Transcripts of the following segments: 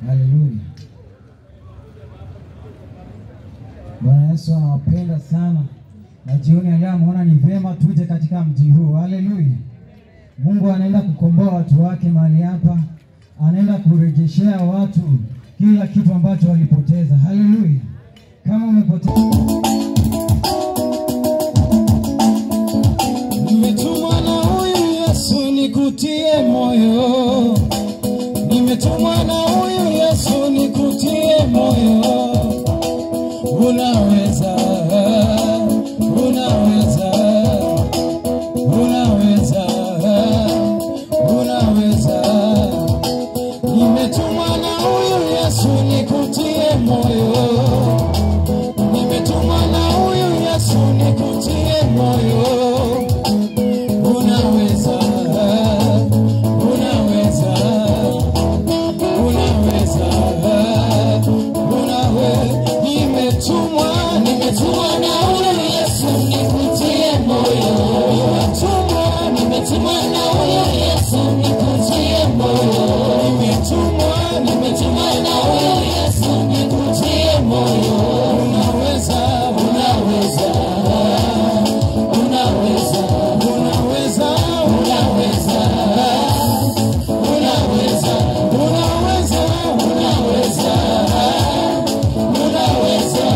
Haleluya. Bwana Yesu anawapenda sana, na jioni ya leo ameona ni vema tuje katika mji huu. Haleluya. Mungu anaenda kukomboa watu wake mahali hapa, anaenda kurejeshea watu kila kitu ambacho walipoteza. Haleluya. Kama umepoteza, Nimetumwa na huyu Yesu nikutie moyo, nimetumwa na huyu Yesu nikutie moyo. Unaweza, unaweza, unaweza, unaweza. Nimetumwa na huyu Yesu nikutie moyo, nimetumwa na huyu Yesu nikutie moyo. Unaweza, unaweza, unaweza, unaweza. Nimetumwa, nimetumwa na huyu Yesu nikutie moyo. Nimetumwa, nimetumwa na huyu Yesu nikutie moyo. Nimetumwa, nimetumwa na huyu Yesu nikutie moyo. Unaweza, unaweza, unaweza, unaweza, unaweza, unaweza, unaweza, unaweza, unaweza.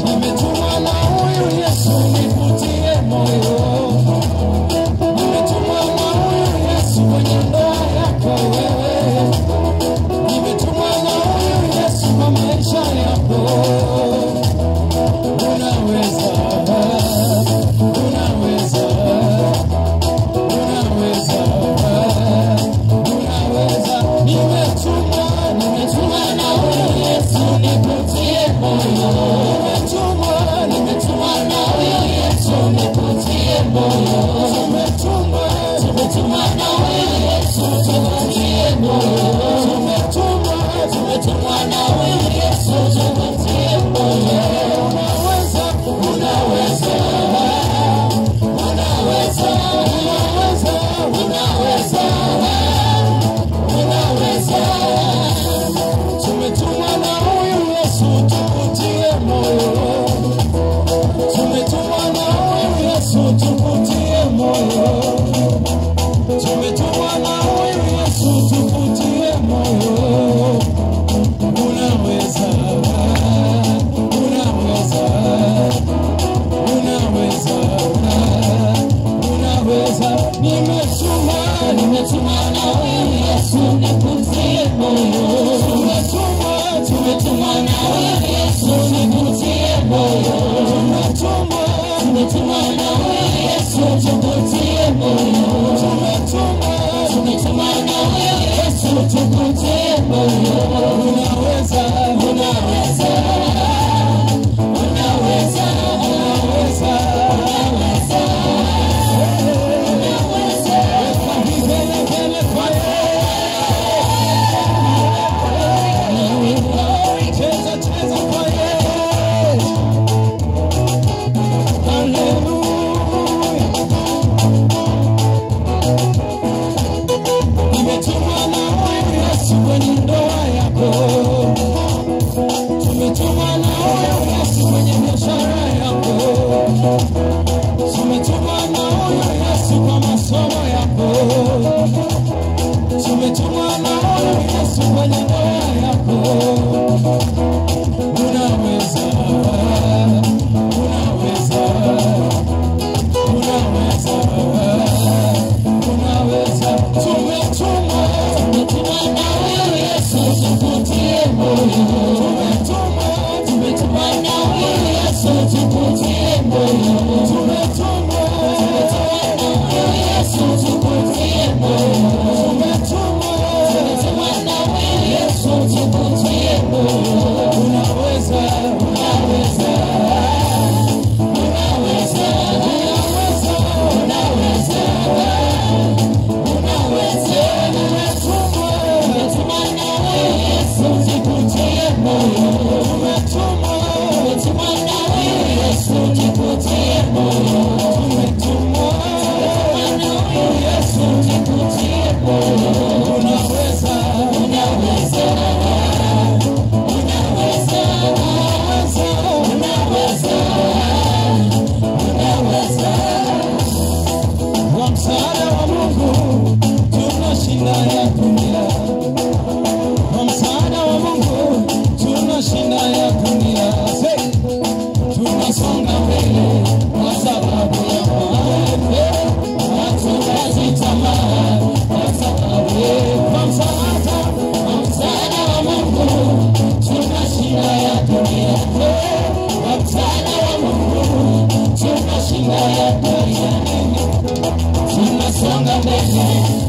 Nimetumwa na huyu Yesu nikutie moyo. Nimetumwa na huyu Yesu kwenye ndoa yako wewe. Nimetumwa na huyu Yesu kwa maisha yako. Unaweza, unaweza, unaweza, unaweza. Nimetumwa, nimetumwa na huyu Yesu nikutie moyo. Nimetumwa, nimetumwa na huyu Yesu nikutie moyo. Nimetumwa, nimetumwa na huyu Yesu nikutie moyo. Nimetumwa, nimetumwa na huyu Yesu nikutie moyo. Unaweza, unaweza, unaweza, unaweza, unaweza, unaweza. Tumetumwa na huyu Yesu tukutie moyo. Tumetumwa na huyu Yesu tukutie moyo. Tumetumwa na huyu Yesu tukutie moyo. Unaweza, unaweza, unaweza, unaweza. Nimetumwa, nimetumwa na huyu Yesu nikutie moyo. Tumetumwa, tumetumwa na huyu Yesu nikutie moyo. Tumetumwa, tumetumwa na huyu Yesu tukutie moyo. Tumetumwa, tumetumwa na huyu Yesu tukutie moyo. Unaweza, unaweza, unaweza, unaweza, unaweza, unaweza. Vigelegele kwa Yesu. Cheza, cheza kwa Yesu. Haleluya. Nimetumwa na huyu Yesu kwenye ndoa yako. Tumetumwa na huyu Yesu kwenye biashara yako. Tumetumwa na huyu Yesu kwa masomo yako. Tumetumwa na huyu Yesu kwenye ndoa yako. Unaweza, unaweza, unaweza, unaweza. Tumetumwa, tumetumwa na huyu Yesu tukutie moyo. Tumetumwa, tumetumwa na huyu Yesu tukutie moyo. Tumetumwa, tumetumwa na huyu Yesu tukutie moyo. Tumetumwa, tumetumwa na huyu Yesu tukutie moyo. Unaweza, unaweza, unaweza, unaweza, unaweza, unaweza.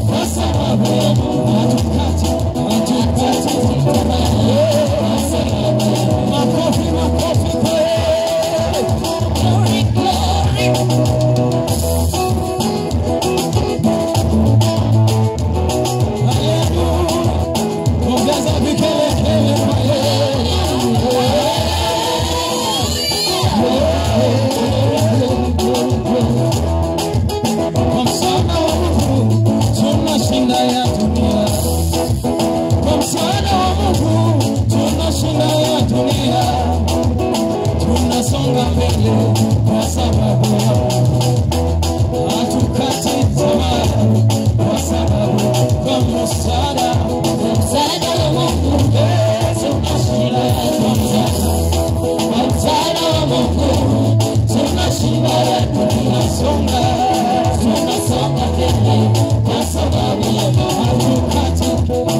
Kwa sababu ya Mungu hatukati tamaa. Kwa sababu ya Mungu. Makofi, makofi kwa yeye. Glory, glory. Haleluya. Ongeza vigelegele kwa yeye. Kwa msaada wa Mungu tunashinda ya dunia. Kwa msaada wa Mungu tunashinda ya dunia. Tunasonga mbele kwa sababu ya Mungu. Hatukati tamaa kwa sababu kwa msaada Msaada wa Mungu tunashinda ya dunia. Kwa msaada wa Mungu tunashinda ya dunia. tunasonga Tunasonga mbele kwa sababu ya Mungu. hatukati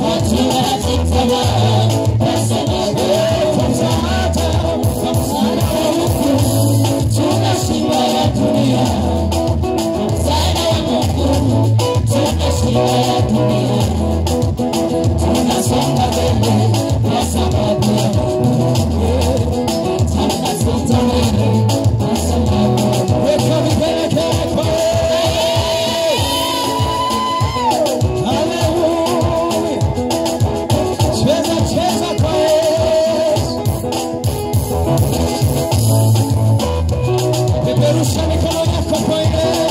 Hatukati tamaa kwa sababu kwa msaada kwa msaada wa Mungu tunashinda ya dunia. Kwa msaada wa Mungu tunashinda ya dunia. Tunasonga mbele kwa sababu ya Mungu. Tunasonga mbele kwa sababu ya Mungu. weka vigelegele kwa yeye. Haleluya. Cheza cheza kwa Yesu. Peperusha mikono yako kwa yeye.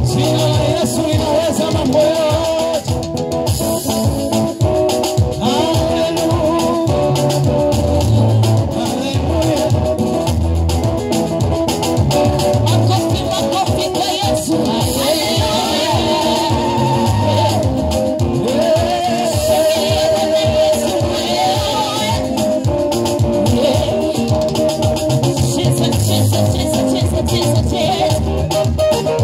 Jina la Yesu linaweza mambo yote. Haleluya. Haleluya. Makofi, makofi kwa Yesu. Haleluya. Shangilia Bwana Yesu. Haleluya. Cheza, cheza, cheza, cheza, cheza, cheza.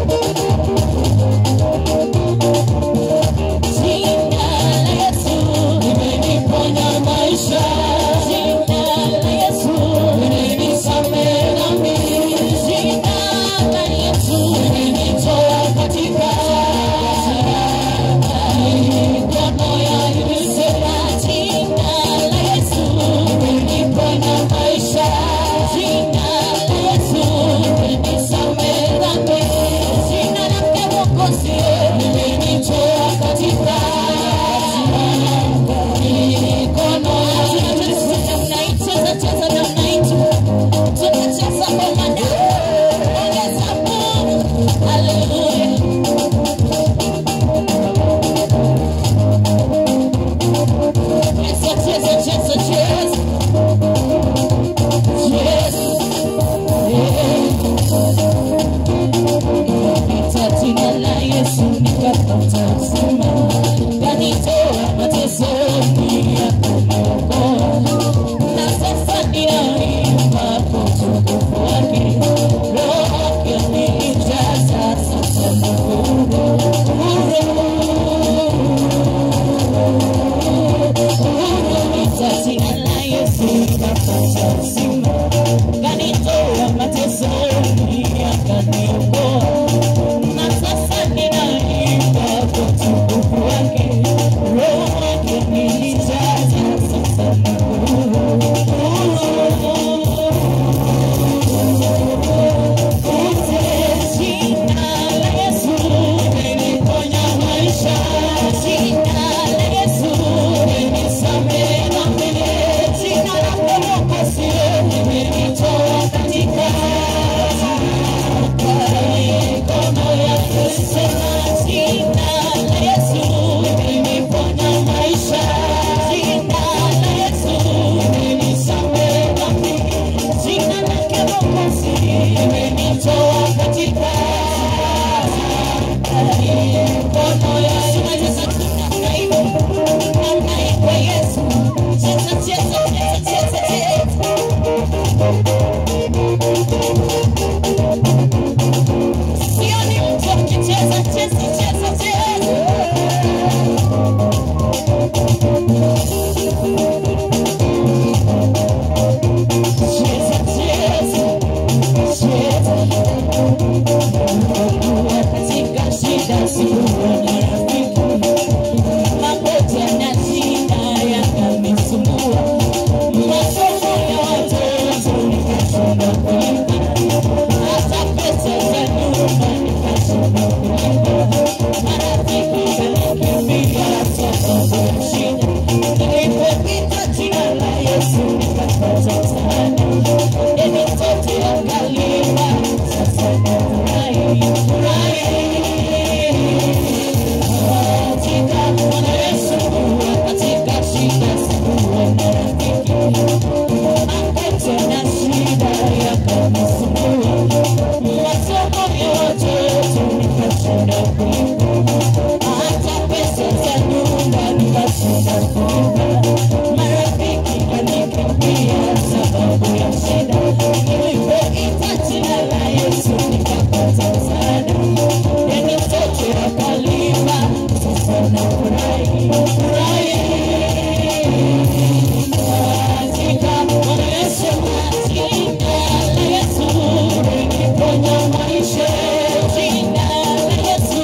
Jina la Yesu Limeniponya maisha. Jina la Yesu Limenisamehe dhambi. Jina la Yesu Limenitoa katika mikono ya ibilisi. Jina la Yesu Limeniponya maisha. Jina la Yesu Limenisamehe dhambi. Jina lake Mwokozi Limenitoa katika mikono ya ibilisi. Cheza cheza namna hii, tunacheza ngoma na ongeza nguvu. Haleluya. Cheza cheza cheza cheza cheza, yeah. Jina la Yesu nikapata uzima, kanitoa matesoni akaniokoa, na sasa ninaimba kwa utukufu wake. Roho yake amenijaza, sasa niko huru, huru, huru. Jina la Yesu nikapata uzima, kanitoa matesoni akaniokoa, na sasa ninaimba kwa utukufu Kulipa, hata pesa za nyumba nikashinda kulipa. Marafiki kanikimbia sababu ya shida. Nilipoita jina la Yesu nikapata msaada. Deni zote wakalipa, sasa nafurahi, furahi. Katika Bwana Yesu, jina la Yesu liniponya maisha. Jina la Yesu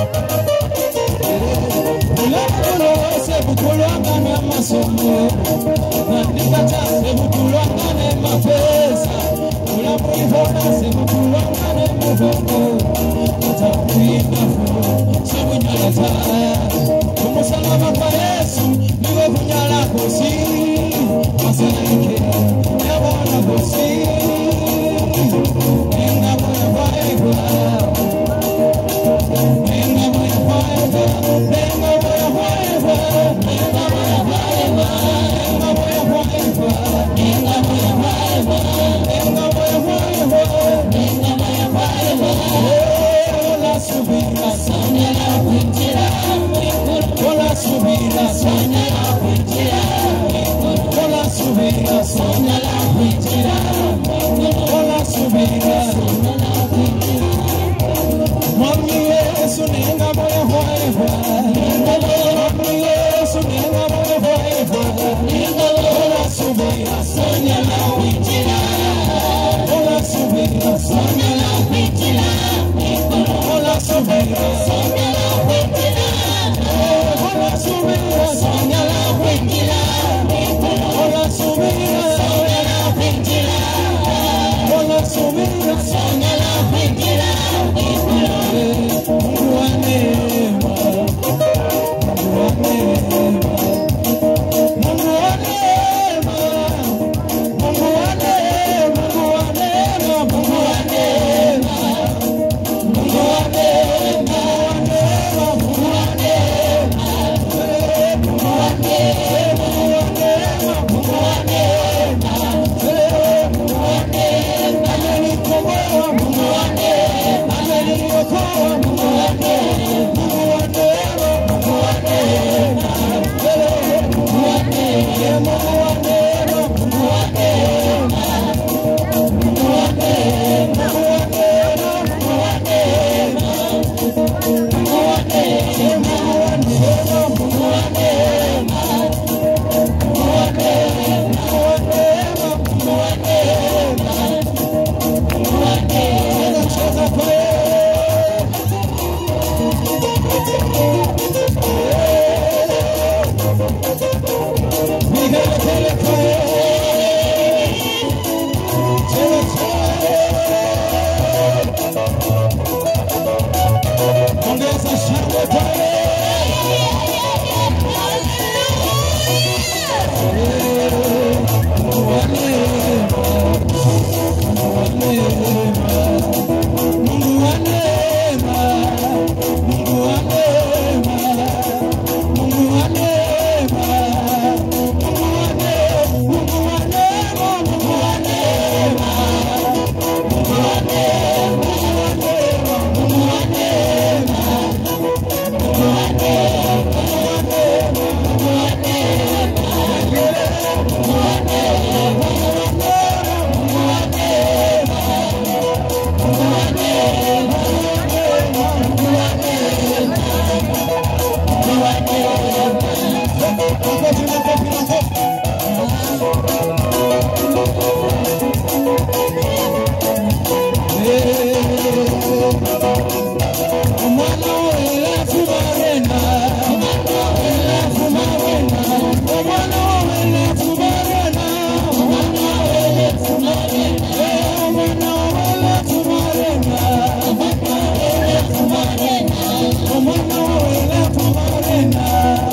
Nanikata sebutulwangane mapesa Ulamulivona sebutulwangane mubongo Atakuinafu sebunyalata Kumusalaba kwa Yesu niwe kunyala kosi Maseleke yabona kosi Nenga moya vaegwa Nenga moya vaegwa Nenga moya vaegwa Nenga moya vaegwa Nenga moya vaegwa Nenga moya vaegwa Nenga moya vaegwa Nenga moya vaegwa Ola subira sonya la kuinjira Ola subira sonya la kuinjira Ola subira sonya la kuinjira Ola subira sonya la kuinjira Mwami Yesu nenga moya vaegwa Mwami Yesu nenga moya vaegwa Ola subira sonya la kuinjira Ola subira sonya la kuinjira Ola subira sonya la kuinjira Ola subira sonya la kuinjira Ola subira sonya la kuinjira Ola subira sonya la kuinjira Mungu wa neema Mungu wa neema Mungu wa neema Mungu wa neema Mungu wa neema Mungu wa neema Mungu wa neema Mungu wa neema Mungu wa neema Mungu wa neema Mungu wa neema amenikomboa Mungu wa neema ameniokoa Mungu wa neema Mungu wa neema Mungu wa neema Mungu wa neema Mungu wa neema Mungu wa neema Mungu wa neema Mungu wa neema Mungu wa neema Mungu wa neema Mungu wa neema Mungu wa neema Mungu wa neema Mungu wa neema Cheza kwa Vigelegele kwa Cheza cheza Ongeza shangwe kwa Mungu wa neema Mungu wa neema Mungu wa neema Mungu wa neema Mungu wa neema Mungu wa neema Mungu wa neema Mungu wa neema Mungu wa neema Mungu wa neema Mungu wa neema Mungu wa neema Mungu wa neema Mungu wa neema Mungu wa neema Mungu wa neema Mungu wa neema Makofi, makofi, makofi. Omwana welefu barena Omwana welefu barena Omwana welefu barena Omwana welefu barena Omwana welefu barena Omwana welefu barena Omwana welefu barena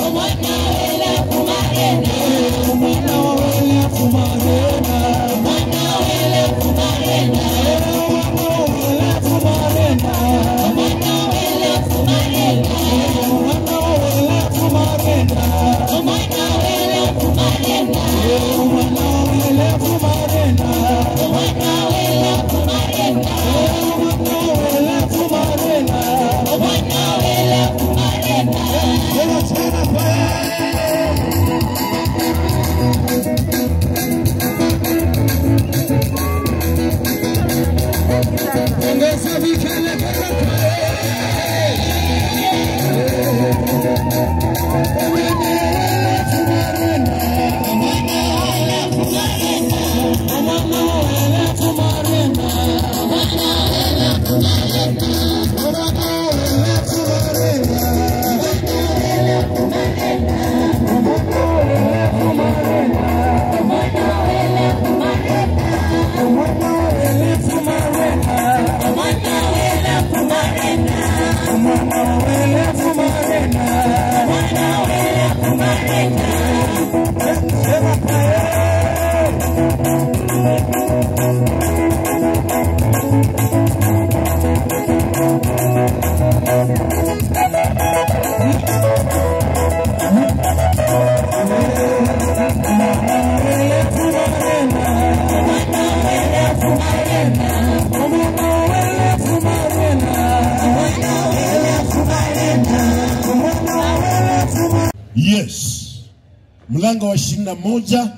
Omwana welefu barena Omwana welefu barena Omwana welefu barena Omwana welefu barena Omwana welefu barena Omwana welefu barena Omwana welefu barena Omwana welefu barena Omwana welefu barena Omwana welefu barena Omwana welefu barena Tena tena kwa Ongeza vigelegele kwa Omwana welefu barena Omwana Yes. Mlango wa 21.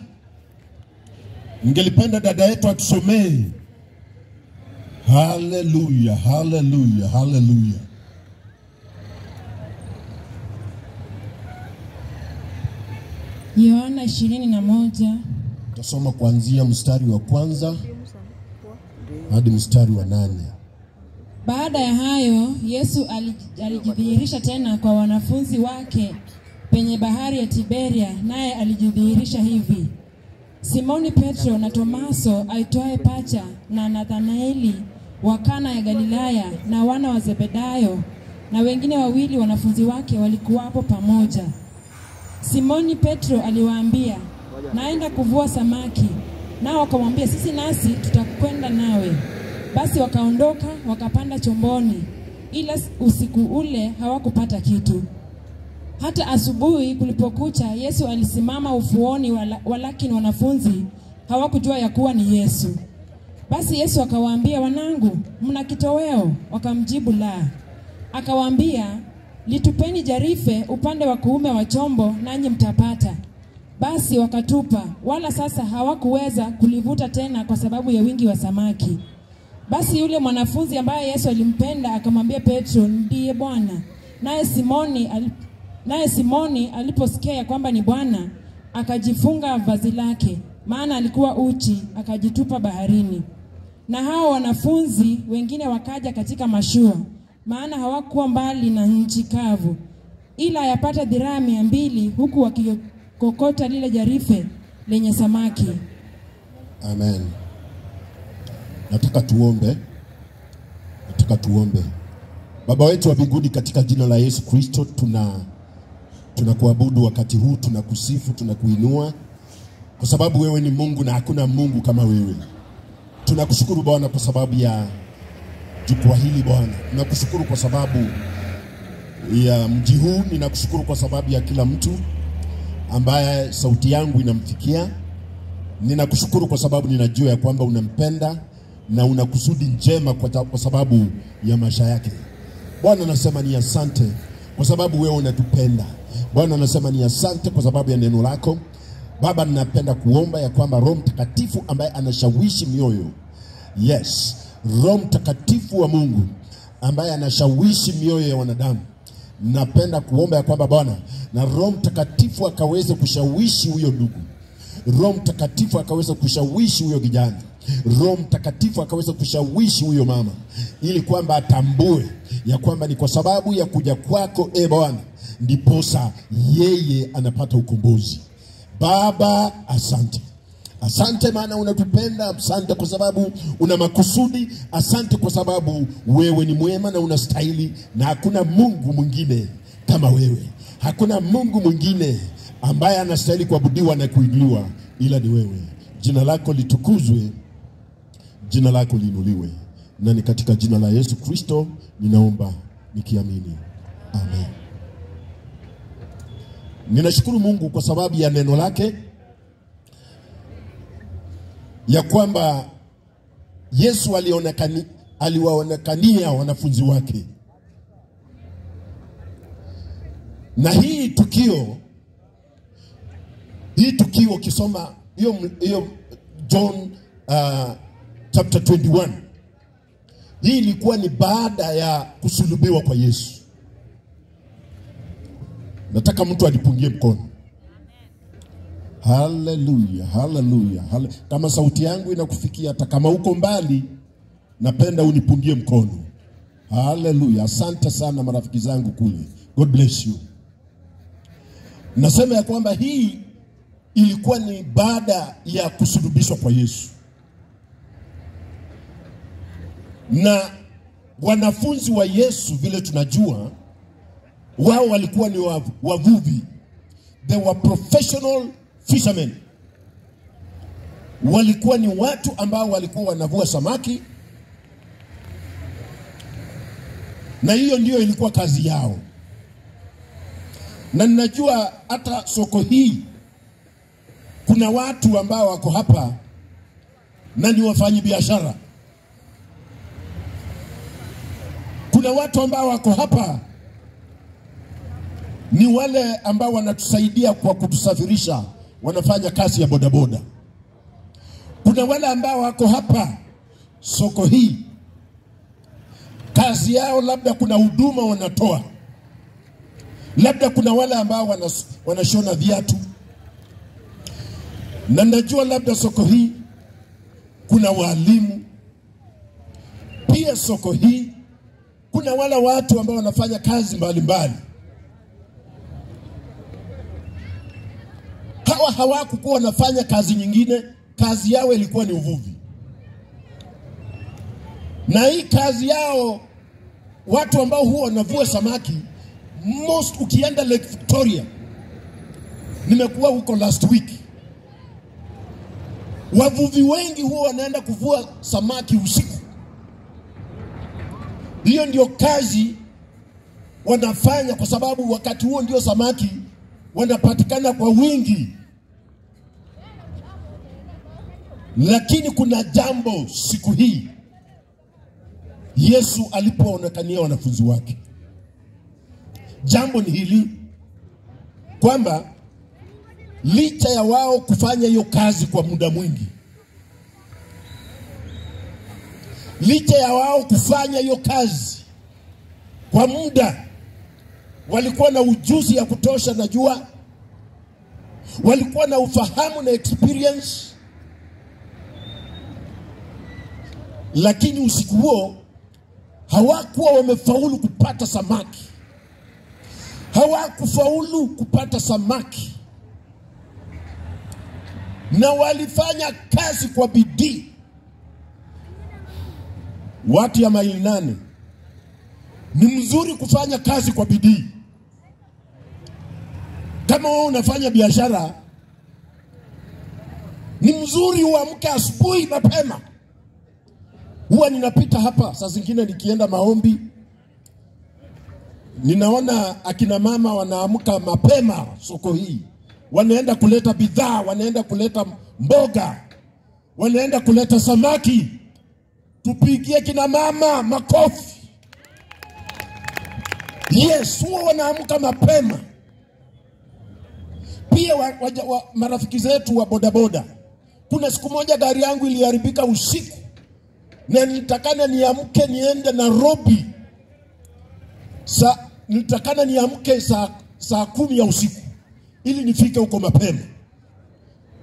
Ningelipenda dada yetu atusomee. Hallelujah, hallelujah, hallelujah. Yohana 21. Tutasoma kuanzia mstari wa kwanza hadi mstari wa 8. Baada ya hayo Yesu alijidhihirisha tena kwa wanafunzi wake penye bahari ya Tiberia, naye alijidhihirisha hivi: Simoni Petro na Tomaso aitwaye Pacha na Nathanaeli wa Kana ya Galilaya na wana wa Zebedayo na wengine wawili wanafunzi wake walikuwapo pamoja. Simoni Petro aliwaambia, naenda kuvua samaki. Nao wakamwambia, sisi nasi tutakwenda nawe. Basi wakaondoka wakapanda chomboni, ila usiku ule hawakupata kitu. Hata asubuhi kulipokucha, Yesu alisimama ufuoni, walakini wanafunzi hawakujua ya kuwa ni Yesu. Basi Yesu akawaambia, wanangu, mna kitoweo? Wakamjibu, la. Akawaambia, litupeni jarife upande wa kuume wa chombo, nanyi mtapata. Basi wakatupa, wala sasa hawakuweza kulivuta tena kwa sababu ya wingi wa samaki. Basi yule mwanafunzi ambaye Yesu alimpenda akamwambia Petro, ndiye Bwana. Naye Simoni aliposikia ya kwamba ni Bwana, akajifunga vazi lake, maana alikuwa uchi, akajitupa baharini. Na hao wanafunzi wengine wakaja katika mashua, maana hawakuwa mbali na nchi kavu, ila yapata dhiraa 200, huku wakikokota lile jarife lenye samaki. Amen. Nataka tuombe. Nataka tuombe. Baba wetu wa mbinguni, katika jina la Yesu Kristo tunakuabudu wakati huu, tunakusifu, tunakuinua, kwa sababu wewe ni Mungu na hakuna Mungu kama wewe. Tunakushukuru Bwana kwa sababu ya jukwaa hili Bwana. Tunakushukuru kwa sababu ya mji huu, ninakushukuru kwa sababu ya kila mtu ambaye sauti yangu inamfikia. Ninakushukuru kwa sababu ninajua ya kwamba unampenda na una kusudi njema kwa sababu ya maisha yake. Bwana nasema ni asante kwa sababu wewe unatupenda. Bwana nasema ni asante kwa sababu ya neno lako. Baba, ninapenda kuomba ya kwamba Roho Mtakatifu ambaye anashawishi mioyo, yes, Roho Mtakatifu wa Mungu ambaye anashawishi mioyo ya wanadamu, napenda kuomba ya kwamba Bwana, na Roho Mtakatifu akaweze kushawishi huyo ndugu, Roho Mtakatifu akaweze kushawishi huyo kijana, Roho Mtakatifu akaweze kushawishi huyo mama, ili kwamba atambue ya kwamba ni kwa sababu ya kuja kwako, e Bwana, ndiposa yeye anapata ukombozi. Baba, asante. Asante maana unatupenda, asante kwa sababu una makusudi, asante kwa sababu wewe ni mwema na unastahili, na hakuna Mungu mwingine kama wewe. Hakuna Mungu mwingine ambaye anastahili kuabudiwa na kuinuliwa ila ni wewe. Jina lako litukuzwe, jina lako liinuliwe. Na ni katika jina la Yesu Kristo ninaomba nikiamini. Amen. Ninashukuru Mungu kwa sababu ya neno lake, ya kwamba Yesu aliwaonekania wanafunzi wake. Na hii tukio ukisoma hiyo John chapter 21, hii ilikuwa ni baada ya kusulubiwa kwa Yesu. Nataka mtu alipungie mkono. Hallelujah, hallelujah. Kama sauti yangu inakufikia, hata kama uko mbali, napenda unipungie mkono. Hallelujah. Asante sana marafiki zangu kule. God bless you. Nasema ya kwamba hii ilikuwa ni baada ya kusulubishwa kwa Yesu. Na wanafunzi wa Yesu, vile tunajua, wao walikuwa ni wavuvi. They were professional fishermen. Walikuwa ni watu ambao walikuwa wanavua samaki, na hiyo ndiyo ilikuwa kazi yao. Na ninajua hata soko hii kuna watu ambao wako hapa na ni wafanyi biashara. Kuna watu ambao wako hapa ni wale ambao wanatusaidia kwa kutusafirisha, wanafanya kazi ya bodaboda. Kuna wale ambao wako hapa soko hii, kazi yao labda kuna huduma wanatoa, labda kuna wale ambao wanashona viatu. Na najua labda soko hii kuna walimu pia, soko hii kuna wale watu ambao wanafanya kazi mbalimbali. Hawa hawakuwa wanafanya kazi nyingine, kazi yao ilikuwa ni uvuvi. Na hii kazi yao, watu ambao huwa wanavua samaki, most ukienda Lake Victoria, nimekuwa huko last week, wavuvi wengi huwa wanaenda kuvua samaki usiku. Hiyo ndio kazi wanafanya, kwa sababu wakati huo ndio samaki wanapatikana kwa wingi. Lakini kuna jambo siku hii Yesu alipoonekania wanafunzi wake. Jambo ni hili, kwamba licha ya wao kufanya hiyo kazi kwa muda mwingi, licha ya wao kufanya hiyo kazi kwa muda, walikuwa na ujuzi ya kutosha, najua walikuwa na ufahamu na experience, lakini usiku huo hawakuwa wamefaulu kupata samaki. Hawakufaulu kupata samaki. Na walifanya kazi kwa bidii. Watu ya maili 8, ni mzuri kufanya kazi kwa bidii. Kama wewe unafanya biashara, ni mzuri uamke asubuhi mapema. Huwa ninapita hapa saa zingine nikienda maombi, ninaona akina mama wanaamka mapema soko hii, wanaenda kuleta bidhaa, wanaenda kuleta mboga, wanaenda kuleta samaki. Tupigie kina mama makofi. Yes, huwa wanaamka mapema. Pia marafiki zetu wa bodaboda, kuna siku moja gari yangu iliharibika usiku, na nitakana niamke niende Nairobi. Nitakana niamke saa 10 ya usiku ili nifike huko mapema.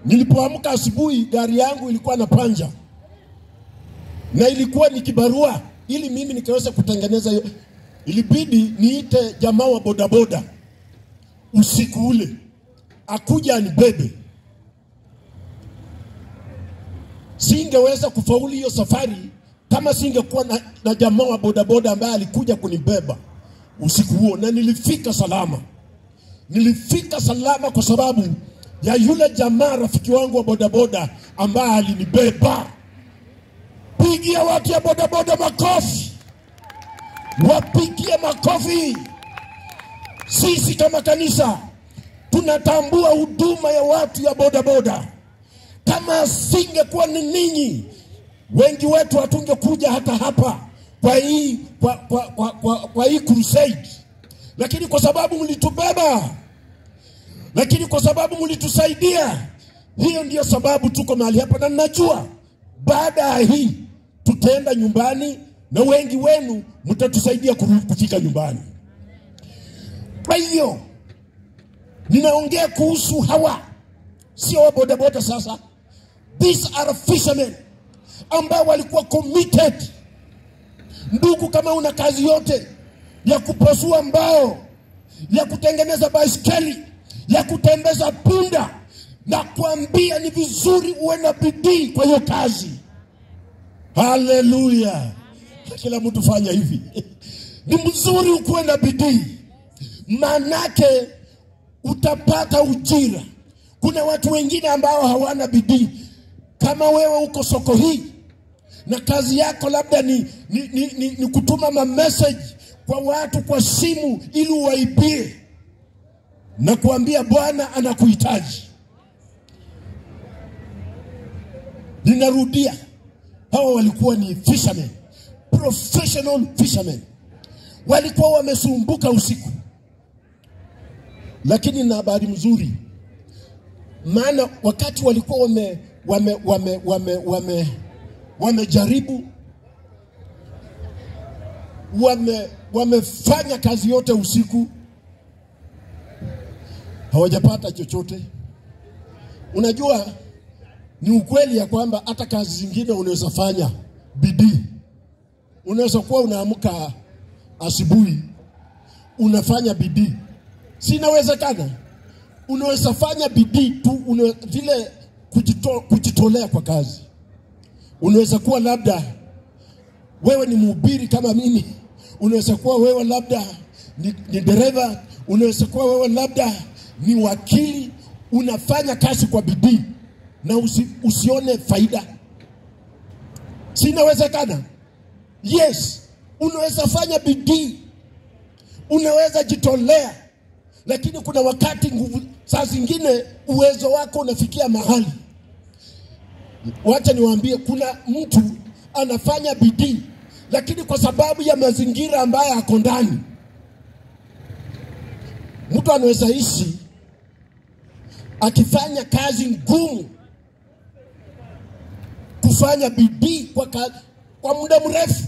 Nilipoamka asubuhi, gari yangu ilikuwa na panja, na ilikuwa ni kibarua. Ili mimi nikaweza kutengeneza hiyo, ilibidi niite jamaa wa bodaboda usiku ule akuja anibebe. Singeweza kufaulu hiyo safari kama singekuwa na jamaa wa bodaboda ambaye alikuja kunibeba usiku huo, na nilifika salama. Nilifika salama kwa sababu ya yule jamaa rafiki wangu wa bodaboda ambaye alinibeba. Pigia watu ya bodaboda makofi. Wapigie makofi. Sisi kama kanisa tunatambua huduma ya watu ya bodaboda. Kama singekuwa ni ninyi, wengi wetu hatungekuja hata hapa kwa hii kwa hii crusade. Lakini kwa sababu mlitubeba, lakini kwa sababu mlitusaidia, hiyo ndiyo sababu tuko mahali hapa. Na najua baada ya hii tutaenda nyumbani, na wengi wenu mtatusaidia kufika nyumbani. Kwa hiyo ninaongea kuhusu hawa, sio wa bodaboda sasa. These are fishermen ambao walikuwa committed. Ndugu, kama una kazi yote ya kupasua mbao, ya kutengeneza baiskeli, ya kutembeza punda, na kuambia ni vizuri uwe na bidii kwa hiyo kazi. Haleluya. Kila mtu fanya hivi. Ni mzuri ukuwe na bidii, manake utapata ujira. Kuna watu wengine ambao hawana bidii. Kama wewe uko soko hii na kazi yako labda ni kutuma ma message kwa watu kwa simu ili uwaibie, na kuambia Bwana anakuhitaji. Ninarudia, hawa walikuwa ni fishermen, professional fishermen. Walikuwa wamesumbuka usiku. Lakini na habari mzuri, maana wakati walikuwa wamejaribu, wamefanya kazi yote usiku, hawajapata chochote. Unajua ni ukweli ya kwamba hata kazi zingine unaweza fanya bidii. Unaweza kuwa unaamka asubuhi unafanya bidii. Si inawezekana? Unaweza fanya bidii tu, vile kujitolea kwa kazi. Unaweza kuwa labda wewe ni mhubiri kama mimi. Unaweza kuwa wewe labda ni dereva. Unaweza kuwa wewe labda ni wakili. Unafanya kazi kwa bidii na usione faida. Si inawezekana? Yes, unaweza fanya bidii, unaweza jitolea, lakini kuna wakati nguvu, saa zingine uwezo wako unafikia mahali. Wacha niwaambie, kuna mtu anafanya bidii, lakini kwa sababu ya mazingira ambayo ako ndani, mtu anaweza ishi akifanya kazi ngumu, kufanya bidii kwa muda mrefu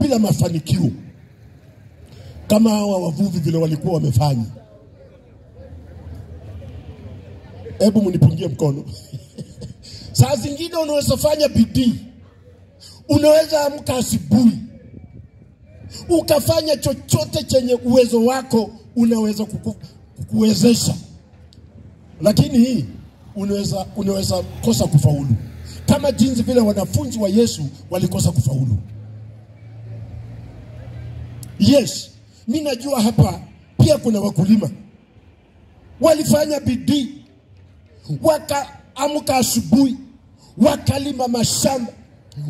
bila mafanikio, kama hawa wavuvi vile walikuwa wamefanya. Hebu mnipungie mkono. Saa zingine unaweza fanya bidii, unaweza amka asubuhi ukafanya chochote chenye uwezo wako unaweza kukuwezesha, lakini hii unaweza kosa kufaulu, kama jinsi vile wanafunzi wa Yesu walikosa kufaulu. Yes, mimi najua hapa pia kuna wakulima walifanya bidii, wakaamka asubuhi, wakalima mashamba,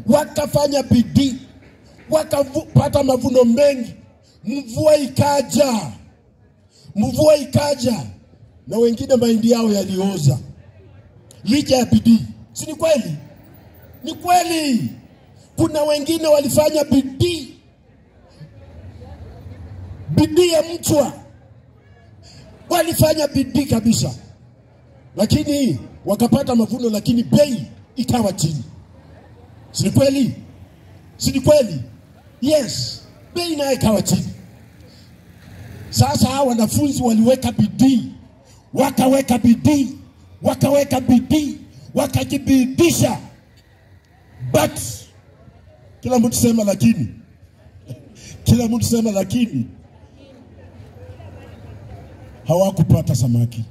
wakafanya bidii, wakapata mavuno mengi. Mvua ikaja, na wengine mahindi yao yalioza licha ya bidii. Si ni kweli? Ni kweli. Kuna wengine walifanya bidii, bidii ya mchwa, walifanya bidii kabisa, lakini wakapata mavuno, lakini bei ikawa chini. Si ni kweli? Si ni kweli? Yes, bei nayo ikawa chini. Sasa hawa wanafunzi waliweka bidii, wakaweka bidii, wakaweka bidii, wakajibidisha. But kila mtu sema lakini. Kila mtu sema lakini. Hawakupata samaki.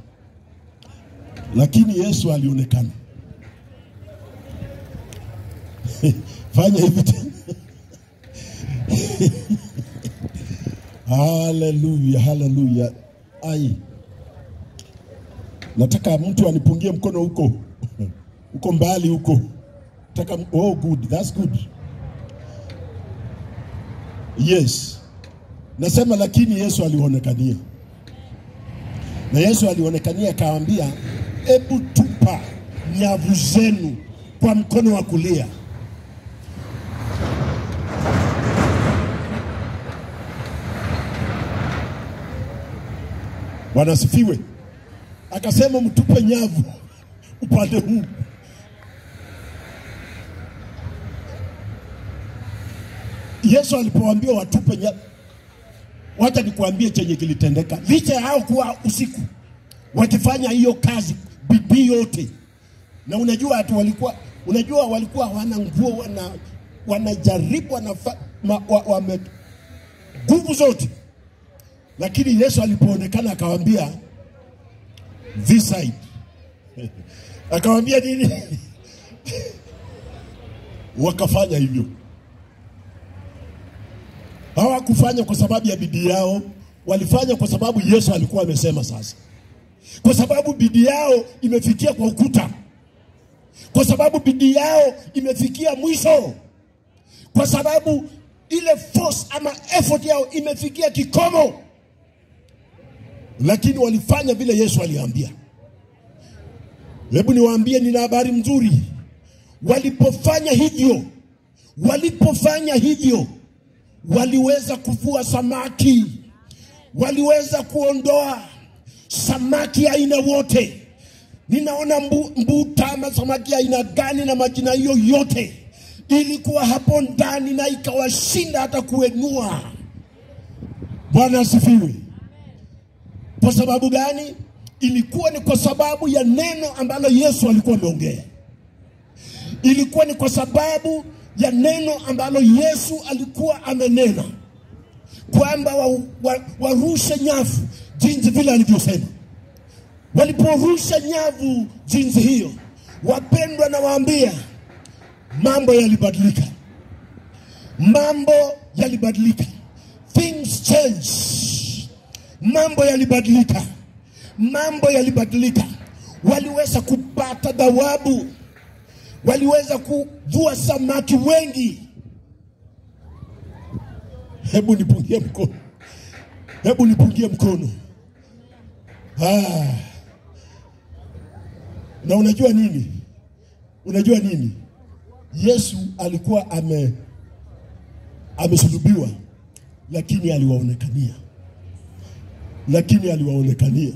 Lakini Yesu alionekana. Fanya hivi tena. Hallelujah, hallelujah. Ai, nataka mtu anipungie mkono huko. Huko mbali huko. Nataka, oh good, that's good. Yes. Nasema lakini Yesu alionekania. Na Yesu alionekania akawaambia, ebu tupa nyavu zenu kwa mkono wa kulia. Bwana asifiwe. Akasema mtupe nyavu upande huu. Yesu alipowaambia watupe nyavu, wacha nikuambie chenye kilitendeka. Licha hao kuwa usiku wakifanya hiyo kazi bidii yote, na unajua watu walikuwa, unajua walikuwa hawana nguo, wanajaribu, wame nguvu zote. Lakini Yesu alipoonekana akawaambia this side. Akawaambia nini? Wakafanya hivyo. Hawakufanya kwa sababu ya bidii yao, walifanya kwa sababu Yesu alikuwa amesema sasa. Kwa sababu bidii yao imefikia kwa ukuta. Kwa sababu bidii yao imefikia mwisho. Kwa sababu ile force ama effort yao imefikia kikomo. Lakini walifanya vile Yesu aliambia. Hebu niwaambie, nina habari nzuri. Walipofanya hivyo, waliweza kuvua samaki. Waliweza kuondoa samaki aina wote. Ninaona mbuta ama samaki aina gani na majina hiyo yote ilikuwa hapo ndani na ikawashinda hata kuenua. Bwana asifiwe. Kwa sababu gani? Ilikuwa ni kwa sababu ya neno ambalo Yesu alikuwa ameongea. Ilikuwa ni kwa sababu ya neno ambalo Yesu alikuwa amenena, kwamba warushe nyavu jinsi vile alivyosema. Waliporusha nyavu jinsi hiyo, wapendwa, na waambia, mambo yalibadilika. Mambo yalibadilika. Things change. Mambo yalibadilika. Mambo yalibadilika. Waliweza kupata thawabu. Waliweza kuvua samaki wengi. Hebu nipungie mkono. Hebu nipungie mkono. Na unajua nini? Unajua nini? Yesu alikuwa amesulubiwa, lakini aliwaonekania. Lakini aliwaonekania.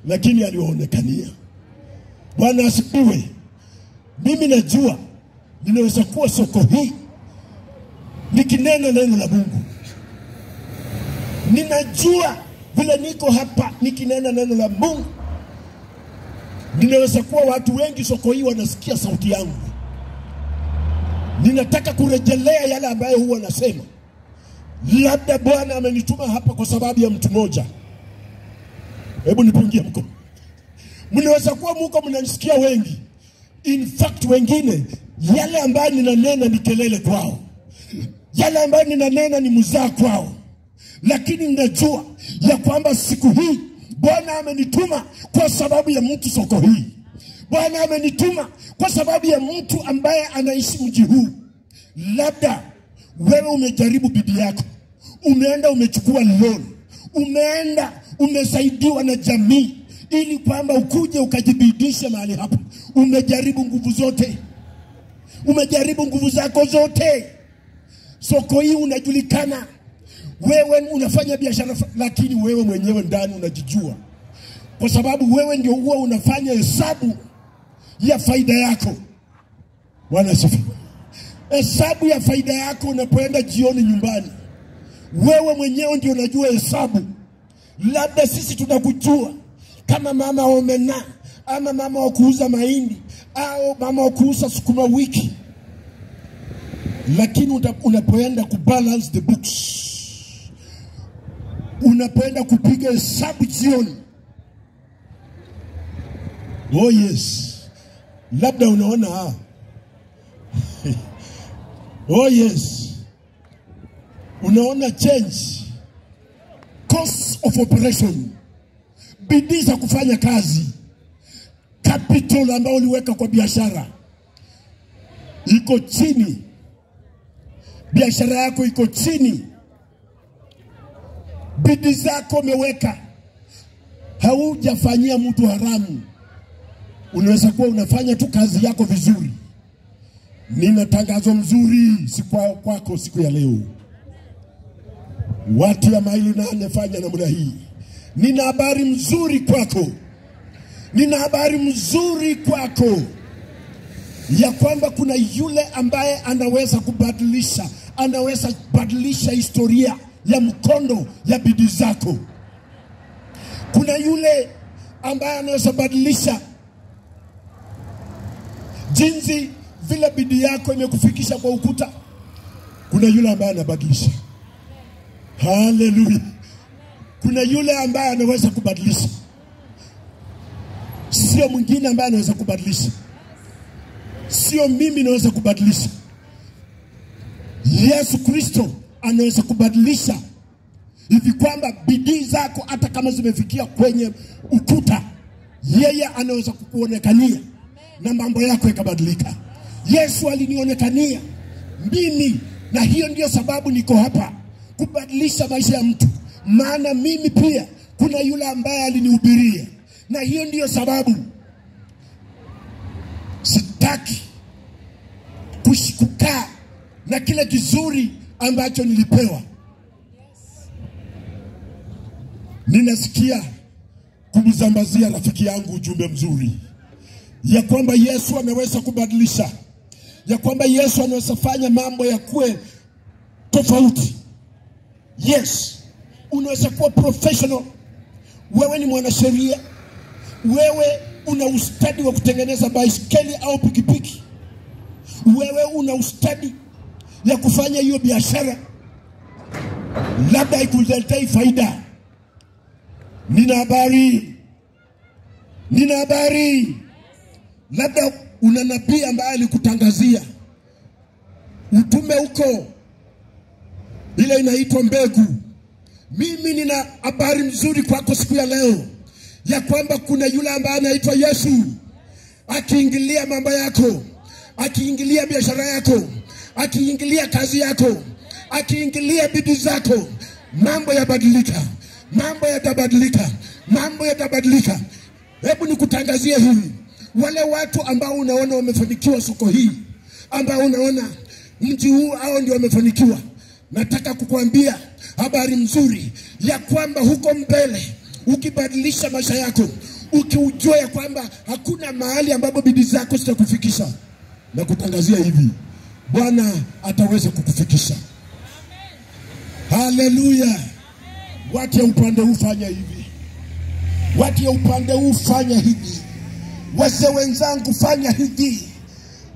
Lakini aliwaonekania. Bwana asifiwe. Mimi najua ninaweza kuwa soko hii nikinena neno la Mungu. Ninajua vile niko hapa nikinena neno la Mungu, ninaweza kuwa watu wengi soko hii wanasikia sauti yangu. Ninataka kurejelea yale ambayo huwa nasema. Labda Bwana amenituma hapa kwa sababu ya mtu mmoja. Hebu nipungie mkono. Mnaweza kuwa mko mnanisikia wengi. In fact wengine yale ambayo ninanena ni kelele kwao. Yale ambayo ninanena ni muzaa kwao. Lakini ninajua ya kwamba siku hii Bwana amenituma kwa sababu ya mtu soko hii. Bwana amenituma kwa sababu ya mtu ambaye anaishi mji huu. Labda wewe umejaribu bidii yako. Umeenda umechukua loan. Umeenda umesaidiwa na jamii ili kwamba ukuje ukajibidisha mahali hapa. Umejaribu nguvu zote. Umejaribu nguvu zako zote. Soko hii unajulikana. Wewe unafanya biashara, lakini wewe mwenyewe ndani unajijua. Kwa sababu wewe ndio huwa unafanya hesabu ya faida yako. Bwana asifiwe. Hesabu ya faida yako unapoenda jioni nyumbani. Wewe mwenyewe ndio unajua hesabu. Labda sisi tunakujua kama mama omena, ama mama wa kuuza mahindi, au mama wa kuuza sukuma wiki. Lakini unapoenda kubalance the books, unapoenda kupiga hesabu jioni, oh yes, labda unaona, oh yes, unaona change, cost of operation, bidii za kufanya kazi, capital ambayo uliweka kwa biashara iko chini, biashara yako iko chini, bidii zako umeweka, haujafanyia mtu haramu. Unaweza kuwa unafanya tu kazi yako vizuri. Nina tangazo mzuri siku kwako siku ya leo. Watu ya maili 8 fanya namna hii. Nina habari mzuri kwako. Nina habari mzuri kwako ya kwamba kuna yule ambaye anaweza kubadilisha, anaweza badilisha historia ya mkondo ya bidii zako. Kuna yule ambaye anaweza badilisha jinsi vile bidii yako imekufikisha kwa ukuta. Kuna yule ambaye anabadilisha. Hallelujah. Kuna yule ambaye anaweza kubadilisha. Sio mwingine ambaye anaweza kubadilisha. Sio mimi naweza kubadilisha. Yesu Kristo anaweza kubadilisha hivi kwamba bidii zako hata kama zimefikia kwenye ukuta, yeye anaweza kukuonekania na mambo yako yakabadilika. Yesu alinionekania mimi, na hiyo ndiyo sababu niko hapa kubadilisha maisha ya mtu, maana mimi pia kuna yule ambaye alinihubiria, na hiyo ndiyo sababu sitaki kukaa na kile kizuri ambacho nilipewa. Ninasikia kumzambazia rafiki yangu ujumbe mzuri ya kwamba Yesu ameweza kubadilisha, ya kwamba Yesu anaweza fanya mambo ya kuwe tofauti. Yes, unaweza kuwa professional. Wewe ni mwanasheria, wewe una ustadi wa kutengeneza baiskeli au pikipiki, wewe una ustadi ya kufanya hiyo biashara, labda ikuletee faida. Nina habari, labda una nabii ambaye alikutangazia utume huko, ile inaitwa mbegu. Mimi nina habari mzuri kwako siku ya leo, ya kwamba kuna yule ambaye anaitwa Yesu. Akiingilia mambo yako, akiingilia biashara yako, akiingilia kazi yako, akiingilia bidii zako, mambo yabadilika, mambo yatabadilika, mambo yatabadilika. Hebu nikutangazie hivi, wale watu ambao unaona wamefanikiwa soko hii, ambao unaona mji huu hao ndio wamefanikiwa, nataka kukuambia habari mzuri ya kwamba huko mbele ukibadilisha maisha yako, ukiujua ya kwamba hakuna mahali ambapo bidii zako zitakufikisha, na kutangazia hivi, Bwana ataweza kukufikisha. Haleluya. Watu ya upande huu fanya hivi, watu ya upande huu fanya hivi, wazee wenzangu fanya hivi.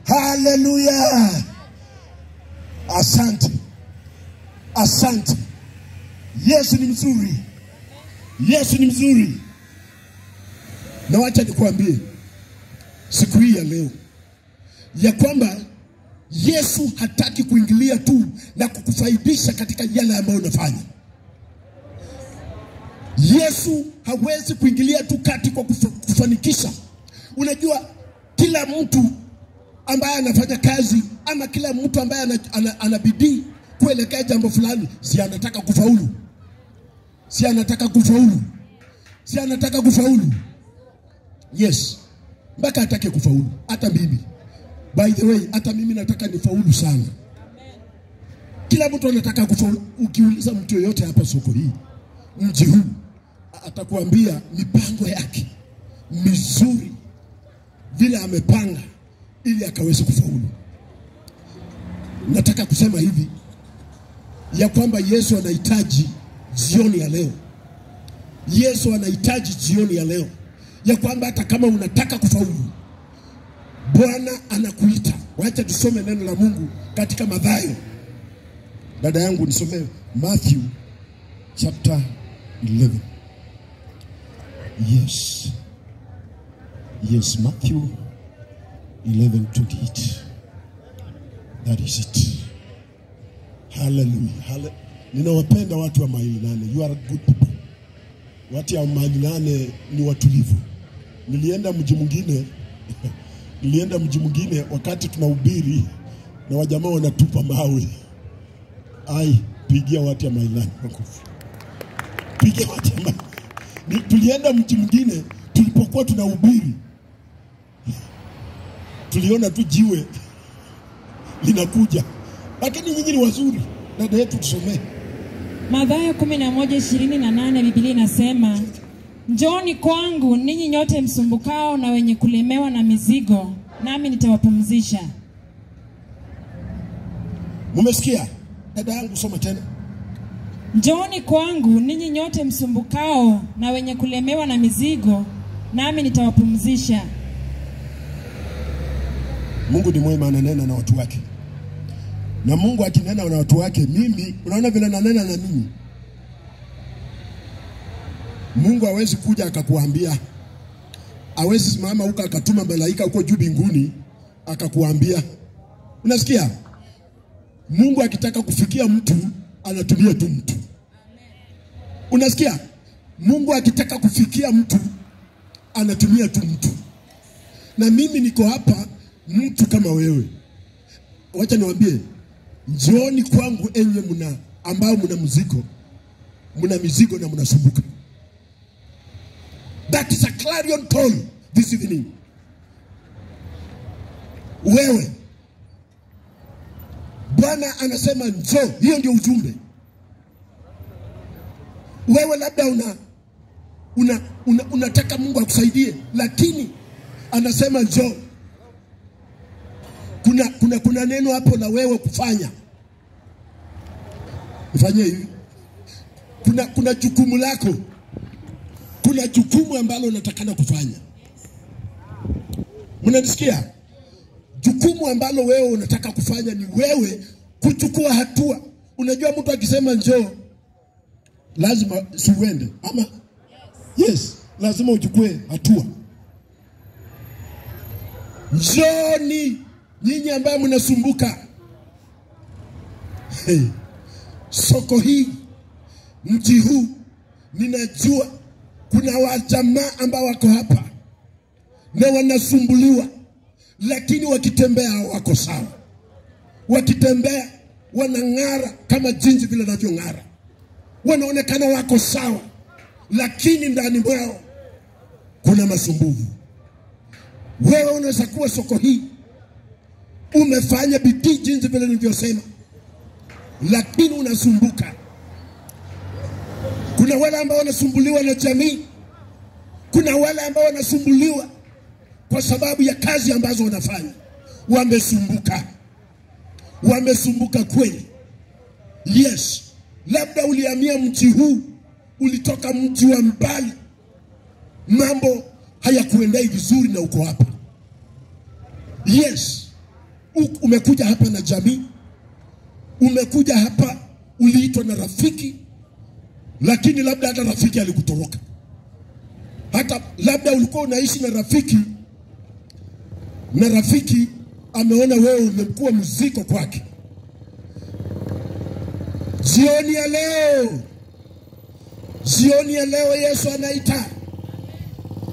Haleluya. Asante, asante. Yesu ni mzuri, Yesu ni mzuri. Na wacha nikuambie siku hii ya leo ya kwamba Yesu hataki kuingilia tu na kukufaidisha katika yale ambayo unafanya. Yesu hawezi kuingilia tu kati kwa kufanikisha. Unajua kila mtu ambaye anafanya kazi ama kila mtu ambaye ana bidii kuelekea jambo fulani, si anataka kufaulu? Si anataka kufaulu? Si anataka kufaulu? Yes, mpaka atake kufaulu. Hata mimi, by the way, hata mimi nataka nifaulu sana. Kila mtu anataka kufaulu. Ukiuliza mtu yoyote hapa soko hii, mji huu, atakuambia mipango yake mizuri vile amepanga ili akaweze kufaulu. Nataka kusema hivi ya kwamba Yesu anahitaji jioni ya leo. Yesu anahitaji jioni ya leo ya kwamba hata kama unataka kufaulu, Bwana anakuita. Wacha tusome neno la Mungu katika Mathayo. Dada yangu nisomee Matthew chapter 11. Yes. Yes, Matthew 11:28. That is it. Hallelujah. Hallelujah. Ninawapenda watu wa maili 8. You are good people. Watu wa maili 8 ni watulivu. Nilienda mji mwingine. Nilienda mji mwingine wakati tunahubiri na wajamaa wanatupa mawe. Ai, pigia watu wa maili 8 makofi. Pigia watu wa maili. Tulienda mji mwingine tulipokuwa tunahubiri, tuliona tu jiwe linakuja. Lakini nyinyi ni wazuri. Dada yetu tusomee Mathayo 11:28. Biblia inasema, njooni kwangu ninyi nyote msumbukao na wenye kulemewa na mizigo, nami nitawapumzisha. Mumesikia? Dada yangu soma tena. Njooni kwangu ninyi nyote msumbukao na wenye kulemewa na mizigo, nami nitawapumzisha. Mungu ni mwema, ananena na watu wake. Na Mungu akinena na watu wake, mimi, unaona vile ananena na mimi. Mungu hawezi kuja akakuambia. Hawezi simama huko akatuma malaika huko juu mbinguni akakuambia. Unasikia? Mungu akitaka kufikia mtu anatumia tu mtu. Unasikia? Mungu akitaka kufikia mtu anatumia tu mtu. Na mimi niko hapa mtu kama wewe. Wacha niwaambie, njooni kwangu enyi mna ambao mna mzigo, mna mizigo na mnasumbuka. That is a clarion call this evening. Wewe, Bwana anasema njoo, hiyo ndio ujumbe. Wewe labda unataka Mungu akusaidie, lakini anasema njoo. Kuna neno hapo la wewe kufanya. Ufanye hivi. Kuna jukumu lako. Kuna jukumu ambalo unatakana kufanya. Mnanisikia? Jukumu ambalo wewe unataka kufanya ni wewe kuchukua hatua. Unajua mtu akisema njoo, lazima siuende, ama? Yes, lazima uchukue hatua. Njooni nyinyi ambao mnasumbuka. Hey, soko hii, mji huu, ninajua kuna wajamaa ambao wako hapa na wanasumbuliwa, lakini wakitembea wako sawa. Wakitembea wanang'ara kama jinsi vile wanavyong'ara. Wanaonekana wako sawa, lakini ndani mwao kuna masumbufu. Wewe unaweza kuwa soko hii umefanya bidii jinsi vile nilivyosema, lakini unasumbuka. Kuna wale ambao wanasumbuliwa na jamii. Kuna wale ambao wanasumbuliwa kwa sababu ya kazi ambazo wanafanya. Wamesumbuka. Wamesumbuka kweli. Yes, labda ulihamia mji huu, ulitoka mji wa mbali, mambo hayakuendei vizuri na uko hapa. Yes, umekuja hapa na jamii, umekuja hapa uliitwa na rafiki, lakini labda hata rafiki alikutoroka. Hata labda ulikuwa unaishi na rafiki, na rafiki ameona wewe umekuwa mzigo kwake. Jioni ya leo Yesu anaita.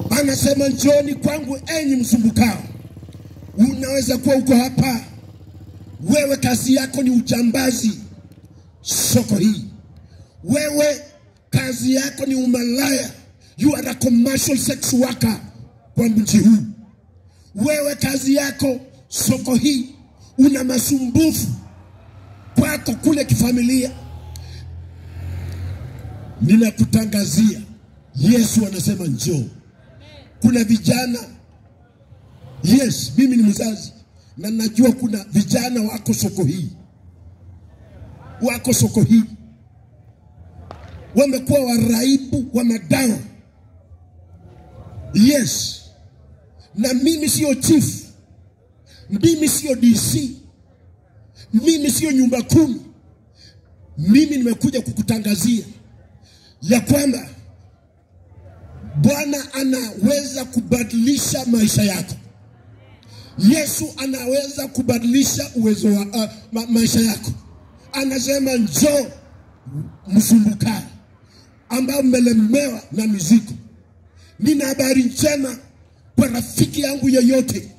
Anasema njooni kwangu enyi msumbukao. Unaweza kuwa uko hapa, wewe kazi yako ni ujambazi soko hii. Wewe kazi yako ni umalaya. You are a commercial sex worker kwa mji huu. Wewe kazi yako soko hii, una masumbufu kwako kule kifamilia. Ninakutangazia, Yesu anasema njoo. Kuna vijana, yes, mimi ni mzazi na najua kuna vijana wako soko hii. Wako soko hii. Wamekuwa waraibu wa madawa. Yes. Na mimi sio chief. Mimi sio DC. Mimi sio nyumba kumi. Mimi nimekuja kukutangazia ya kwamba Bwana anaweza kubadilisha maisha yako. Yesu anaweza kubadilisha uwezo wa maisha yako. Anasema njoo msumbukao ambao mmelemewa na mizigo. Nina habari njema kwa rafiki yangu yeyote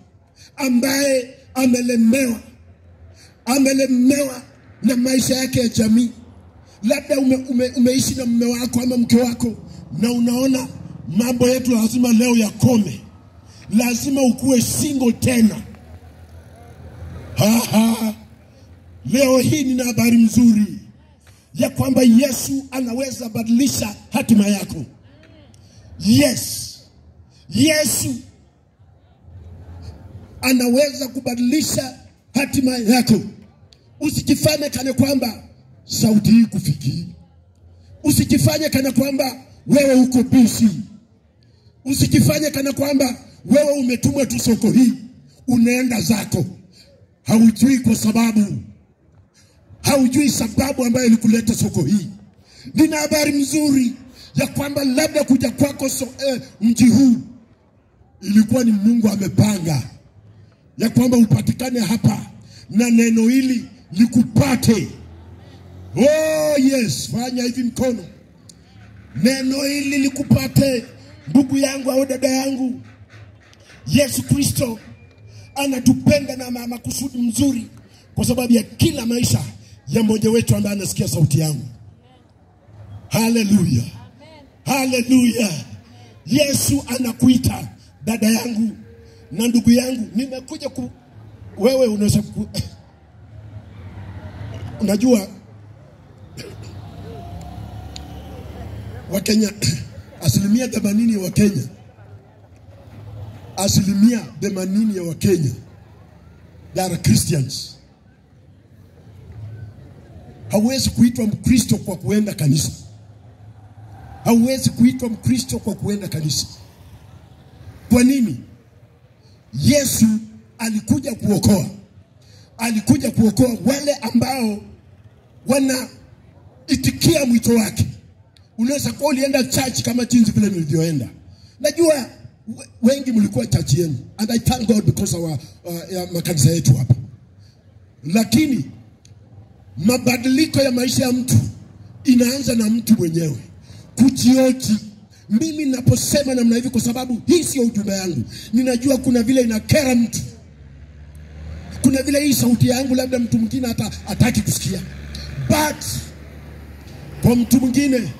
ambaye amelemewa. Amelemewa na maisha yake ya jamii. Labda umeishi na mume wako ama mke wako na unaona mambo yetu lazima leo yakome. Lazima ukuwe single tena. Ha ha. Leo hii nina habari mzuri ya kwamba Yesu anaweza badilisha hatima yako. Yes. Yesu anaweza kubadilisha hatima yako. Usijifanye kana kwamba sauti hii kufikii. Usijifanye kana kwamba wewe uko busy. Usijifanye kana kwamba wewe umetumwa tu soko hii, unaenda zako. Haujui kwa sababu, haujui sababu ambayo ilikuleta soko hii. Nina habari mzuri ya kwamba labda kuja kwako mji huu ilikuwa ni Mungu amepanga ya kwamba upatikane hapa na neno hili likupate. Oh yes, fanya hivi mkono. Neno hili likupate, ndugu yangu au dada yangu Yesu Kristo anatupenda na makusudi mzuri kwa sababu ya kila maisha ya mmoja wetu ambaye anasikia sauti yangu. Haleluya. Haleluya. Yesu anakuita dada yangu na ndugu yangu. Nimekuja wewe unaweza unajua Wakenya 80% ya Wakenya, 80% ya Wakenya they are Christians. Hauwezi kuitwa Mkristo kwa kuenda kanisa. Hauwezi kuitwa Mkristo kwa kuenda kanisa. Kwa nini? Yesu alikuja kuokoa. Alikuja kuokoa wale ambao wanaitikia mwito wake. Unaweza kuwa ulienda church kama jinsi vile nilivyoenda. Najua wengi mlikuwa church yenu. And I thank God because our makanisa yetu hapa. Lakini mabadiliko ya maisha ya mtu inaanza na mtu mwenyewe. Kujioji. Mimi ninaposema namna hivi kwa sababu hii sio ujumbe yangu. Ninajua kuna vile inakera mtu. Kuna vile hii sauti yangu labda mtu mwingine hata hataki kusikia. But kwa mtu mwingine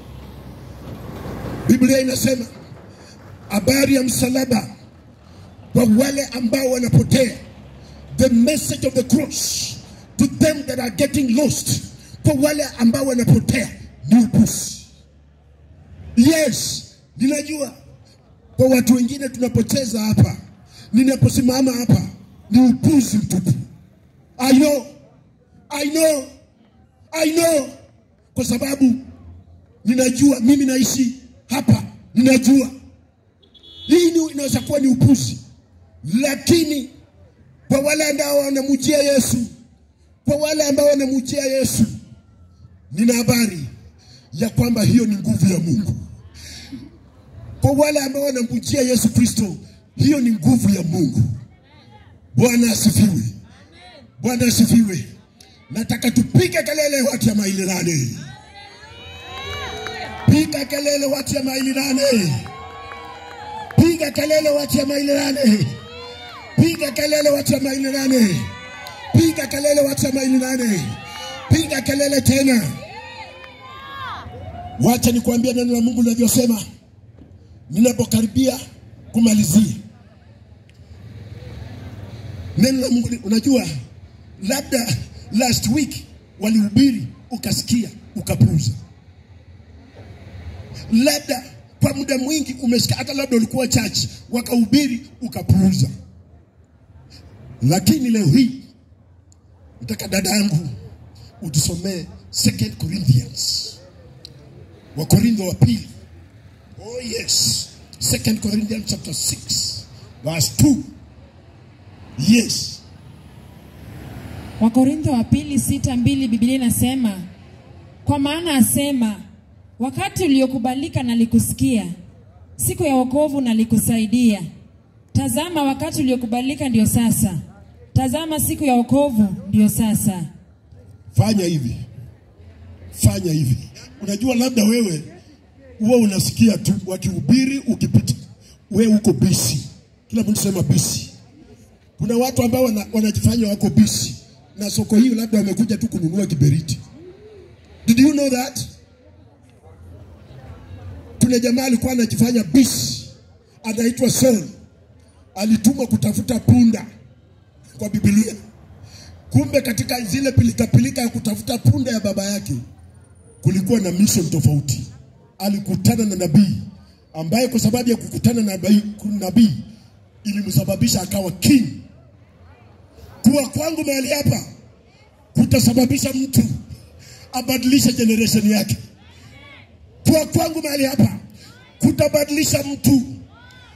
Biblia inasema habari ya msalaba kwa wale ambao wanapotea. The message of the cross to them that are getting lost. Kwa wale ambao wanapotea ni upuzi. Yes, ninajua kwa watu wengine tunapocheza hapa, ninaposimama hapa ni upuzi mtupu. I know. I know. I know. Kwa sababu ninajua mimi naishi hapa, ninajua hii inaweza kuwa ni upuzi. Lakini kwa wale ambao wanamjia Yesu, kwa wale ambao wanamjia Yesu, nina habari ya kwamba hiyo ni nguvu ya Mungu. Kwa wale ambao wanamjia Yesu Kristo, hiyo ni nguvu ya Mungu. Bwana asifiwe. Bwana asifiwe. Nataka tupige kelele watu ya maili 8. Piga kelele watu ya maili 8. Piga kelele watu ya maili 8. Piga kelele watu ya maili 8. Piga kelele watu ya maili 8. Piga kelele tena. Wacha nikwambie neno la Mungu linavyosema ninapokaribia kumalizia. Neno la Mungu, unajua labda last week walihubiri ukasikia ukapuuza. Labda kwa muda mwingi umesikia, hata labda ulikuwa church wakahubiri ukapuuza. Lakini leo hii nataka dada yangu utusomee 2 Corinthians. Wakorintho wa pili. Oh yes. 2 Corinthians chapter 6 verse 2. Yes. Wakorintho wa pili 6:2 Biblia inasema, kwa maana asema, wakati uliokubalika nalikusikia, siku ya wokovu nalikusaidia. Tazama wakati uliokubalika ndio sasa. Tazama siku ya wokovu ndio sasa. Fanya hivi. Fanya hivi. Unajua labda wewe huwa unasikia tu wakihubiri ukipita. Wewe uko busy. Kila mtu sema busy. Kuna watu ambao wanajifanya wako busy. Na soko hiyo labda wamekuja tu kununua kiberiti. Did you know that? Kuna jamaa alikuwa anajifanya busy. Anaitwa Saul. Alitumwa kutafuta punda kwa Biblia. Kumbe katika zile pilika pilika ya kutafuta punda ya baba yake kulikuwa na mission tofauti. Alikutana na nabii ambaye kwa sababu ya kukutana na nabii ilimsababisha akawa king. Kuwa kwangu mahali hapa kutasababisha mtu abadilishe generation yake. Kuwa kwangu mahali hapa kutabadilisha mtu.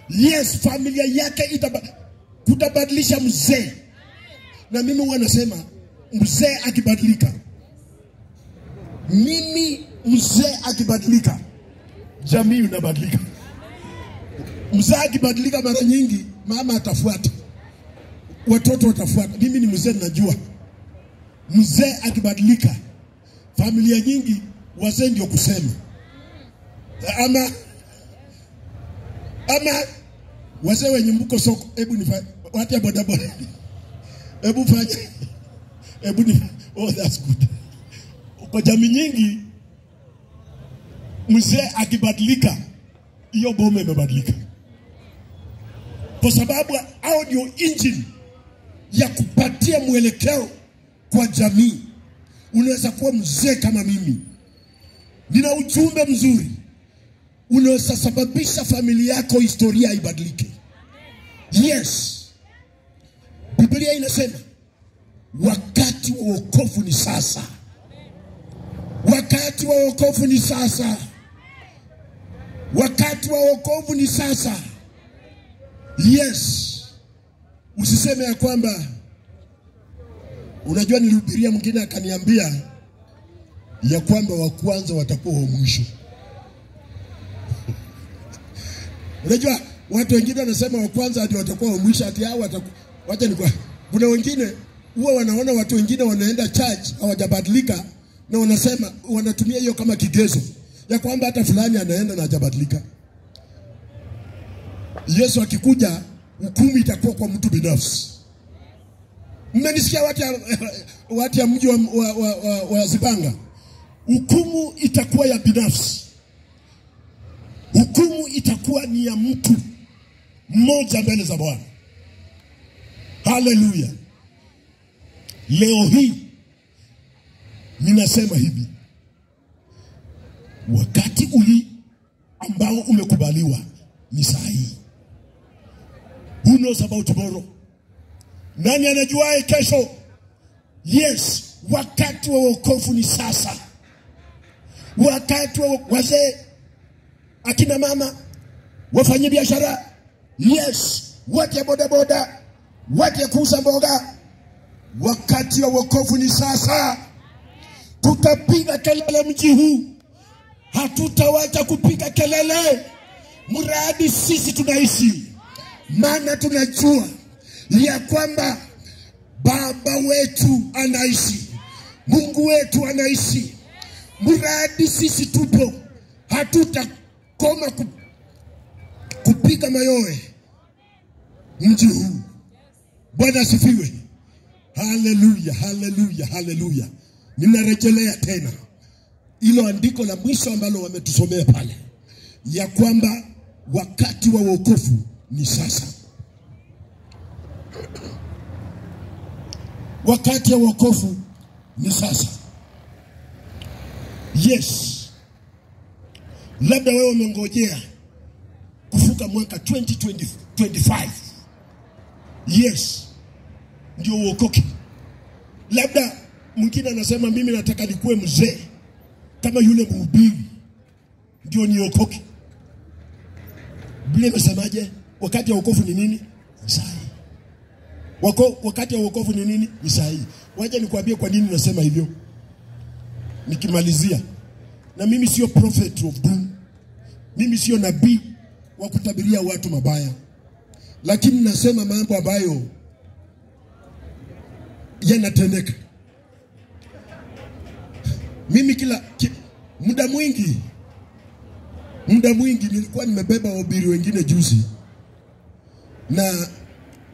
Yes, familia yake kutabadilisha mzee. Na mimi huwa nasema mzee akibadilika, mimi mzee akibadilika, jamii inabadilika. Mzee akibadilika mara nyingi mama atafuata, watoto watafuata. Mimi ni mzee, najua mzee akibadilika familia nyingi wazee ndio kusema. Ama Wazee wenye mko soko, hebu nifanye watu ya bodaboda. Hebu fanye. Hebu ni oh, that's good. Kwa jamii nyingi mzee akibadilika, hiyo boma imebadilika. Kwa sababu hao ndio engine ya kupatia mwelekeo kwa jamii. Unaweza kuwa mzee kama mimi, nina ujumbe mzuri, unaweza sababisha familia yako historia ibadilike. Yes. Biblia inasema wakati wa wokovu ni sasa. Wakati wa wokovu ni sasa. Wakati wa wokovu ni sasa. Yes. Usiseme ya kwamba, unajua nilihubiria mwingine akaniambia ya kwamba wa kwanza watakuwa wa mwisho. Unajua watu wengine wanasema wa kwanza ndio watakuwa wa mwisho, ati hao watakuwa. Wacha ni kwa kuna wengine huwa wanaona watu wengine wanaenda church hawajabadilika, na wanasema wanatumia hiyo kama kigezo ya kwamba hata fulani anaenda na hajabadilika. Yesu akikuja hukumu itakuwa kwa mtu binafsi. Mmenisikia watu ya mji wa Zibanga? Hukumu itakuwa ya binafsi. Hukumu itakuwa ni ya mtu mmoja mbele za Bwana. Haleluya. Leo hii ninasema hivi, wakati uli ambao umekubaliwa ni saa hii. Who knows about tomorrow? Nani anajuae kesho? Yes, wakati wa wokovu ni sasa. Wakati wa wazee, akina mama, wafanye biashara, yes, watu ya bodaboda, watu ya kuuza mboga, wakati wa wokovu ni sasa. Tutapiga kelele mji huu, hatutawacha kupiga kelele mradi sisi tunaishi, maana tunajua ya kwamba Baba wetu anaishi, Mungu wetu anaishi. Mradi sisi tupo, hatutakoma kupiga mayowe mji huu. Bwana asifiwe. Haleluya, haleluya, haleluya. Ninarejelea tena hilo andiko la mwisho ambalo wametusomea pale, ya kwamba wakati wa wokovu ni sasa. Wakati wa wokovu ni sasa. Yes. Labda wewe umengojea kufuka mwaka 2025. Yes. Ndio uokoke. Labda mwingine anasema mimi nataka nikuwe mzee kama yule mhubiri ndio niokoke. Biblia inasemaje? Wakati wa wokovu ni nini? Ni saa hii. Wakati wa wokovu ni nini? Ni saa hii. Wacha nikwambie kwa nini nasema hivyo. Nikimalizia. Na mimi sio prophet of doom. Mimi sio nabii wa kutabiria watu mabaya. Lakini nasema mambo ambayo yanatendeka. Mimi muda mwingi nilikuwa nimebeba wahubiri wengine juzi, na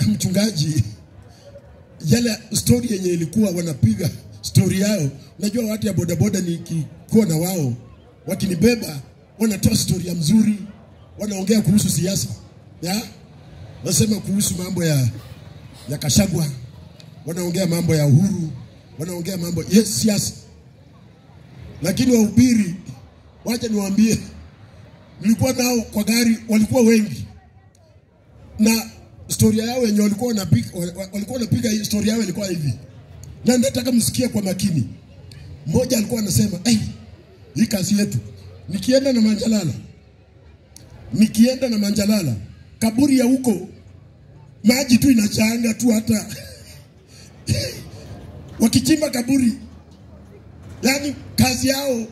mchungaji, yale story yenye ilikuwa wanapiga story yao. Unajua watu ya bodaboda nikikuwa na wao wakinibeba wanatoa story ya mzuri, wanaongea kuhusu siasa, ya nasema kuhusu mambo ya Kashagwa, wanaongea mambo ya Uhuru, wanaongea mambo yes siasa. Lakini wahubiri, wacha niwaambie, nilikuwa nao kwa gari, walikuwa wengi. Na story yao wenye walikuwa wanapiga story yao ilikuwa hivi. Na nataka msikie kwa makini. Mmoja alikuwa anasema, "Eh, hii kazi yetu, nikienda na Manjalala, kaburi ya huko maji tu inachanga tu hata wakichimba kaburi, yani kazi yao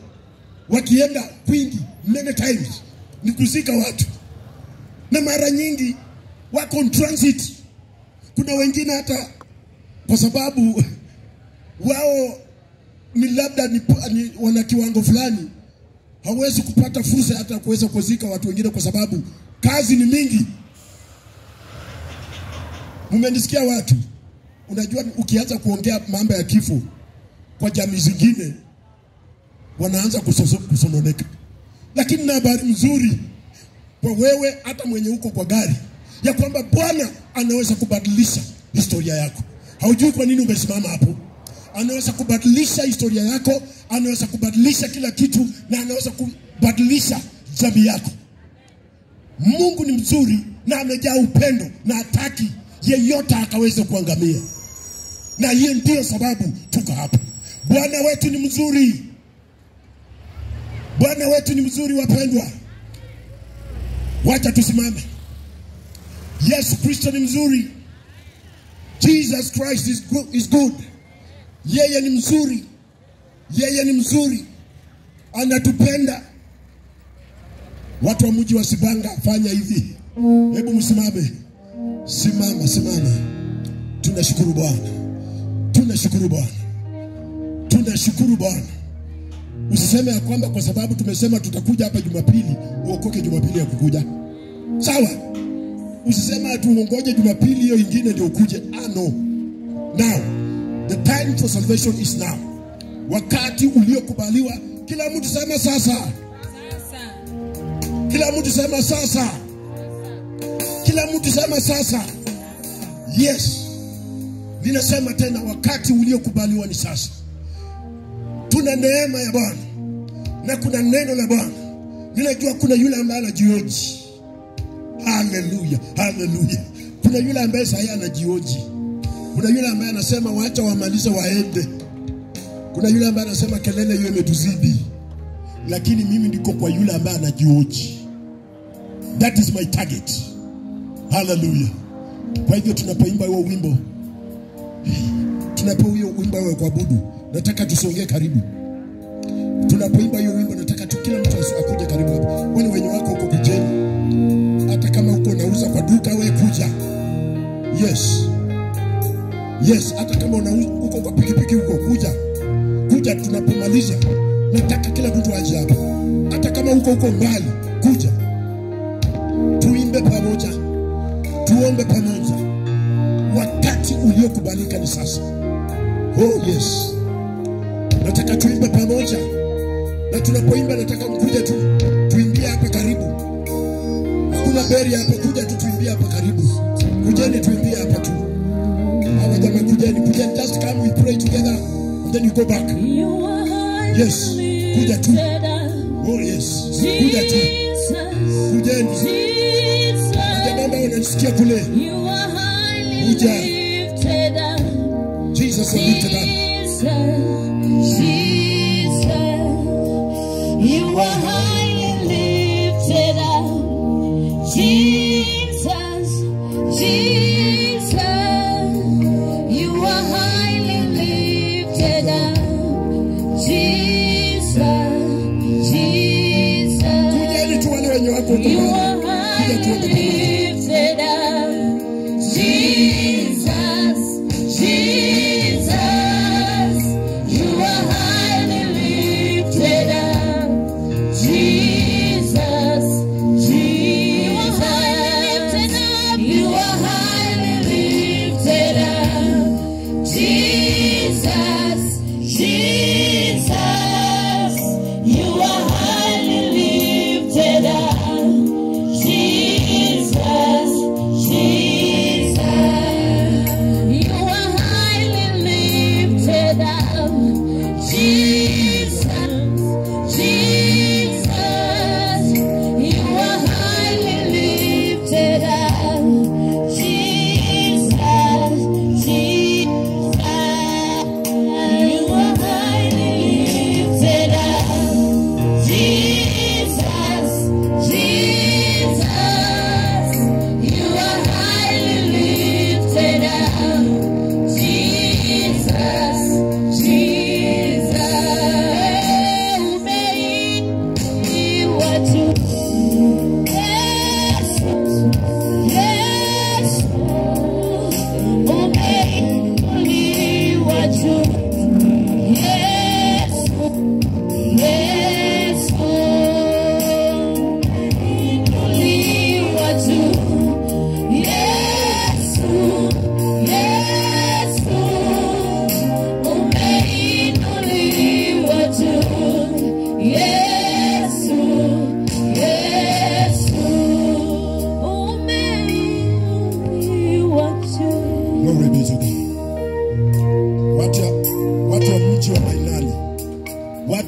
wakienda kwingi many times ni kuzika watu, na mara nyingi wako on transit. Kuna wengine hata kwa sababu wao ni labda ni wana kiwango fulani, hawezi kupata fursa hata kuweza kuzika watu wengine kwa sababu kazi ni mingi. Mmenisikia watu? Unajua ukianza kuongea mambo ya kifo kwa jamii zingine wanaanza kusononeka. Lakini na habari nzuri kwa wewe hata mwenye uko kwa gari, ya kwamba Bwana anaweza kubadilisha historia yako. Haujui kwa nini umesimama hapo. Anaweza kubadilisha historia yako, anaweza kubadilisha kila kitu, na anaweza kubadilisha jamii yako. Mungu ni mzuri na amejaa upendo na hataki yeyote akaweze kuangamia. Na hiyo ndiyo sababu tuko hapa. Bwana wetu ni mzuri. Bwana wetu ni mzuri, wapendwa. Wacha tusimame. Yesu Kristo ni mzuri. Jesus Christ is good. Yeye ni mzuri. Yeye ni mzuri. Anatupenda. Watu wa mji wa Sibanga, fanya hivi. Hebu msimame. Simama, simama. Tunashukuru Bwana. Tunashukuru Bwana. Tunashukuru Bwana. Usiseme ya kwamba kwa sababu tumesema tutakuja hapa Jumapili, uokoke Jumapili ya kukuja. Sawa? Usiseme atuongoje Jumapili hiyo ingine ndio ukuje. Ah, no. Now, the time for salvation is now. Wakati uliokubaliwa, kila mtu sema sasa. Sasa. Kila mtu sema sasa. Kila mtu sema sasa. Yes. Ninasema tena, wakati uliokubaliwa ni sasa. Tuna neema ya Bwana na kuna neno la Bwana. Ninajua kuna yule ambaye anajioji. Haleluya, haleluya. Kuna yule ambaye sasa anajioji. Kuna yule ambaye anasema wacha wamalize waende. Kuna yule ambaye anasema kelele hiyo imetuzidi. Lakini mimi ndiko kwa yule ambaye anajioji. That is my target. Haleluya. Kwa hivyo tunapoimba huo wimbo, tunapoimba wimbo wa kuabudu, nataka tusongee karibu. Tunapoimba hiyo wimbo nataka tu kila mtu akuje karibu hapa. Wale wenye wako huko kujeni. Hata kama uko unauza kwa duka, wewe kuja. Yes. Yes, hata kama unauza uko kwa pikipiki huko, kuja. Kuja tunapomaliza. Nataka kila mtu aje hapa. Hata kama uko huko mbali, kuja. Tuimbe pamoja. Tuombe pamoja. Wakati uliokubalika ni sasa. Oh yes. Nataka tuimbe pamoja. Na tunapoimba nataka mkuje tu tuimbie hapa karibu. Hakuna beri hapa, kuja tu tuimbie hapa karibu. Kujeni tuimbie hapa tu. Hawa jamaa kujeni, kujeni, just come, we pray together and then you go back. Yes, kuja tu. Oh yes, kuja tu. Kujeni. Jamaa ambao wanasikia kule. Kuja. Jesus lifted up. Jesus, you are highly lifted up. Jesus, Jesus, you are highly lifted up. Jesus, Jesus, you are highly lifted up. Jesus, Jesus, you are highly lifted up. Jesus.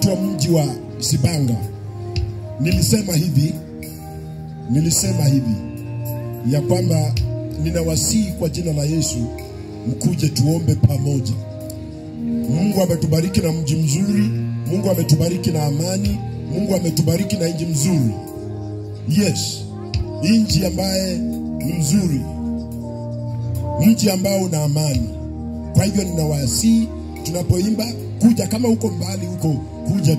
Watu wa mji wa Sibanga, nilisema hivi ya kwamba ninawasihi kwa jina la Yesu mkuje tuombe pamoja. Mungu ametubariki na mji mzuri, Mungu ametubariki na amani, Mungu ametubariki na nchi mzuri. Yes, nchi ambaye ni mzuri, mji ambao una amani. Kwa hivyo ninawasihi tunapoimba kuja, kama uko mbali huko, kuja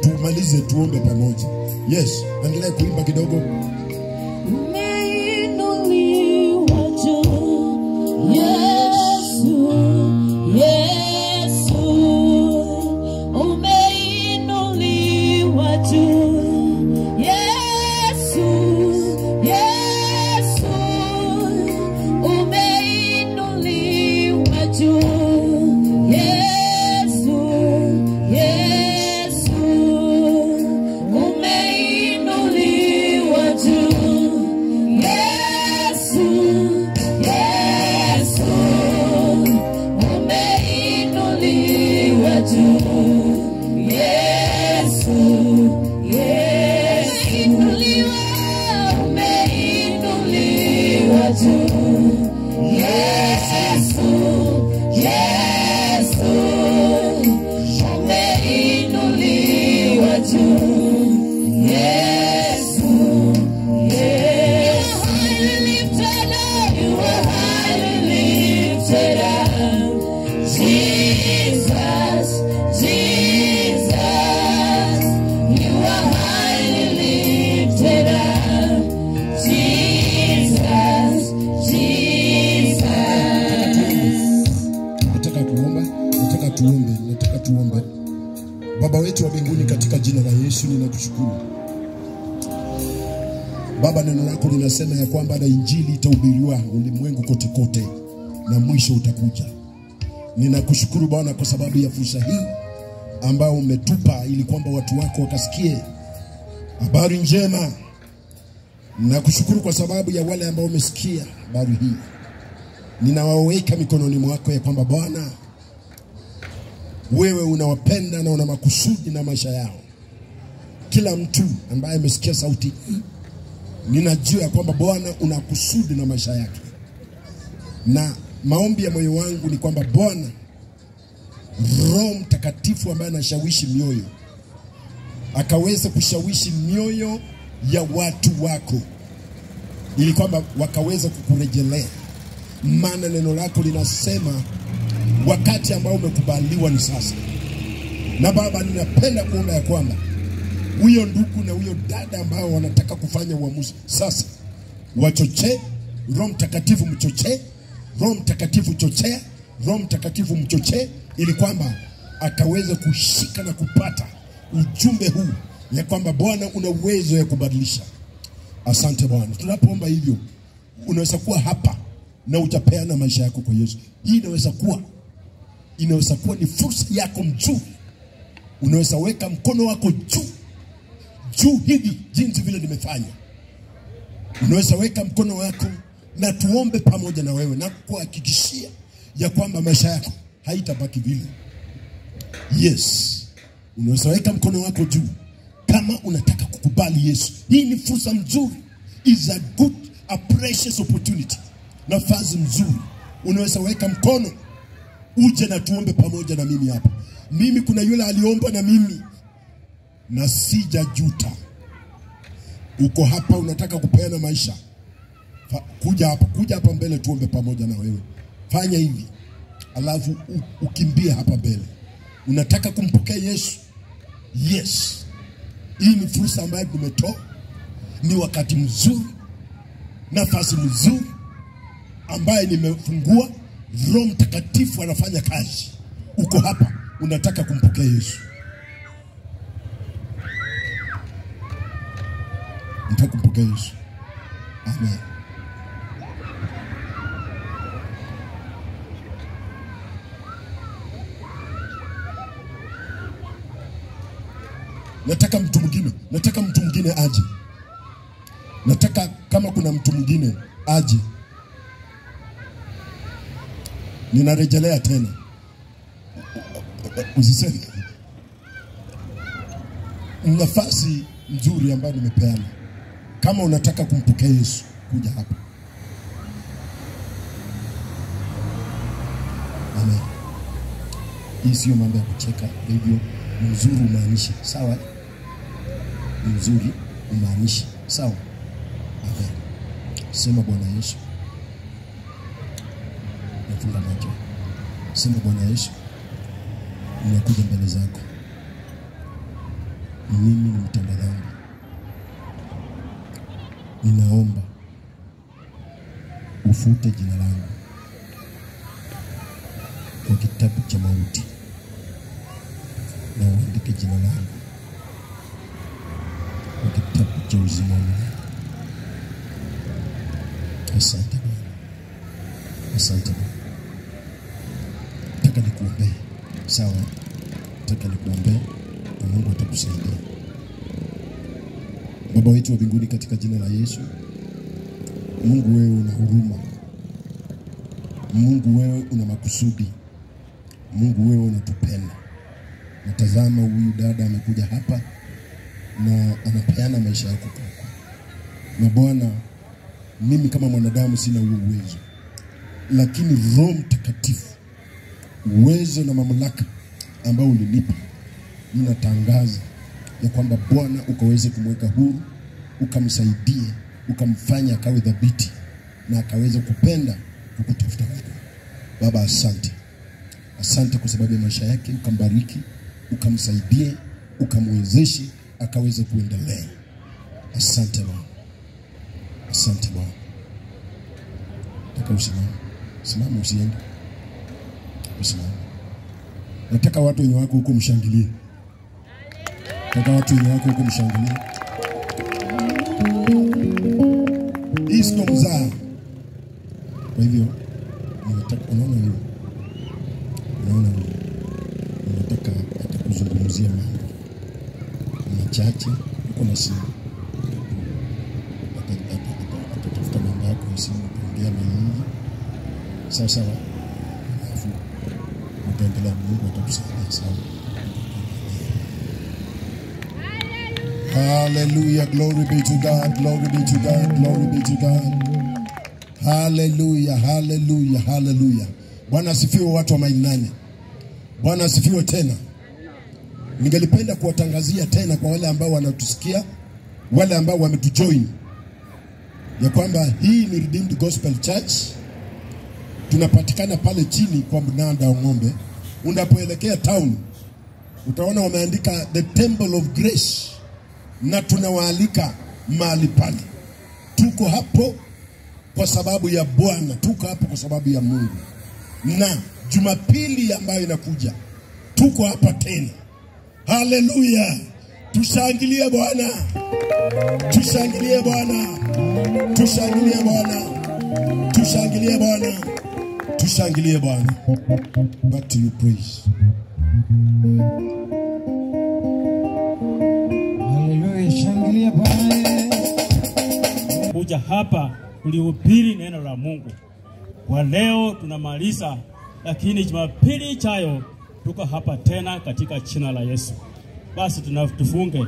tumalize tuombe pamoja. Yes, endelea kuimba kidogo. Umeinuliwa juu, Yesu, Yesu, umeinuliwa juu, Yesu, Yesu, umeinuliwa juu, Yesu, Yesu, umeinuliwa juu, Yesu, Yesu, umeinuliwa juu, Yesu, Yesu, umeinuliwa juu, Yesu, Yesu, umeinuliwa juu, Yesu, Yesu. You are highly lifted up, Jesus, Jesus, you are highly lifted up, Jesus, Jesus. Nataka kuomba, nataka tuombe. Baba wetu wa mbinguni, katika jina la Yesu ninakushukuru. Baba, neno lako linasema ya kwamba na injili itahubiriwa ulimwengu kote kote na mwisho utakuja. Ninakushukuru Bwana kwa sababu ya fursa hii ambayo umetupa ili kwamba watu wako wakasikie habari njema. Nakushukuru kwa sababu ya wale ambao wamesikia habari hii. Ninawaweka mikononi mwako ya kwamba Bwana, wewe unawapenda na una makusudi na maisha yao. Kila mtu ambaye amesikia sauti hii, ninajua kwamba Bwana una kusudi na maisha yake. Na maombi ya moyo wangu ni kwamba Bwana, Roho Mtakatifu ambaye anashawishi mioyo, akaweze kushawishi mioyo ya watu wako ili kwamba wakaweze kukurejelea. Maana neno lako linasema wakati ambao umekubaliwa ni sasa. Na Baba, ninapenda kuomba ya kwamba huyo ndugu na huyo dada ambao wanataka kufanya uamuzi sasa, wachochee Roho Mtakatifu, mchochee Roho Mtakatifu, chochea Roho Mtakatifu, mchochee ili kwamba akaweze kushika na kupata ujumbe huu ya kwamba Bwana una uwezo ya kubadilisha. Asante Bwana. Tunapoomba hivyo, unaweza kuwa hapa na utapeana maisha yako kwa Yesu. Hii inaweza kuwa ni fursa yako mzuri. Unaweza weka mkono wako juu juu hivi jinsi vile nimefanya. Unaweza weka mkono wako na tuombe pamoja na wewe na kuhakikishia ya kwamba maisha yako haitabaki vile. Yes, unaweza weka mkono wako juu kama unataka kukubali Yesu. Hii ni fursa nzuri. Is a good, a precious opportunity. Nafasi nzuri. Unaweza weka mkono uje na tuombe pamoja na mimi hapa. Mimi kuna yule aliomba na mimi na sijajuta. Uko hapa unataka kupeana maisha, kuja hapa mbele tuombe pamoja na wewe. Fanya hivi, alafu ukimbie hapa mbele. Unataka kumpokea Yesu? Yes. Hii ni fursa ambayo tumetoa. Ni wakati mzuri, nafasi mzuri ambaye nimefungua. Roho Mtakatifu anafanya kazi. Uko hapa unataka kumpokea Yesu. Unataka kumpokea Yesu. Amen. Nataka mtu mwingine, nataka mtu mwingine aje. Nataka kama kuna mtu mwingine aje. Ninarejelea tena. Usiseme. Nafasi nzuri ambayo nimepeana. Kama unataka kumpokea Yesu, kuja hapa. Amen. Hii sio mambo ya kucheka, kwa hivyo ni mzuri umaanishe, sawa? Ni mzuri umaanishe, sawa? Amen. Sema Bwana Yesu. Nafunga macho. Sema Bwana Yesu, ninakuja mbele zako. Mimi ni mtenda dhambi. Ninaomba ufute jina langu kwa kitabu cha mauti na uandike jina langu kwa kitabu cha uzima wa milele. Asante Bwana. Asante Bwana. Nataka nikuombee. Sawa? Nataka nikuombee na Mungu atakusaidia. Baba wetu wa mbinguni, katika jina la Yesu, Mungu wewe una huruma. Mungu wewe una makusudi. Mungu wewe unatupenda. Natazama huyu dada amekuja hapa na anapeana maisha yako kwako. Na Bwana, mimi kama mwanadamu sina huo uwezo, lakini Roho Mtakatifu, uwezo na mamlaka ambao ulinipa, ninatangaza ya kwamba Bwana ukaweze kumweka huru, ukamsaidie, ukamfanya akawe dhabiti na akaweze kupenda kukutafuta wewe. Baba, asante. Asante kwa sababu ya maisha yake, ukambariki, ukamsaidie, ukamwezeshe akaweze kuendelea. Asante Bwana. Asante Bwana. Nataka usimame. Simama, usiende. Usimame. Nataka watu wenye wako huko mshangilie. Nataka watu wenye wako huko mshangilie. Hii sio mzaha. Kwa hivyo nataka, unaona huyo. Unaona huyo. Nataka atakuzungumzia mambo machache. Uko na simu. Atatafuta namba yako ya simu, utaongea na yeye. Sawa sawa. Alafu utaendelea, Mungu atakusaidia. Sawa. Hallelujah, glory be to God, glory be to God, glory be to God. Hallelujah, hallelujah, hallelujah. Bwana asifiwe watu wa maili 8. Bwana asifiwe tena. Ningelipenda kuwatangazia tena kwa wale ambao wanatusikia, wale ambao wametujoin, ya kwamba hii ni Redeemed Gospel Church. Tunapatikana pale chini kwa mnanda wa ng'ombe. Unapoelekea town utaona wameandika The Temple of Grace, na tunawaalika mahali pale. Tuko hapo kwa sababu ya Bwana, tuko hapo kwa sababu ya Mungu. Na Jumapili ambayo inakuja tuko hapa tena. Hallelujah. Tushangilie Bwana. Tushangilie Bwana. Tushangilie Bwana. Tushangilie Bwana. Tushangilie Bwana. Back to you, praise. Hallelujah. Shangilia Bwana. Kuja hapa kulihubiri neno la Mungu. Kwa leo tunamaliza, lakini Jumapili ijayo tuko hapa tena katika jina la Yesu. Basi tunatufunge.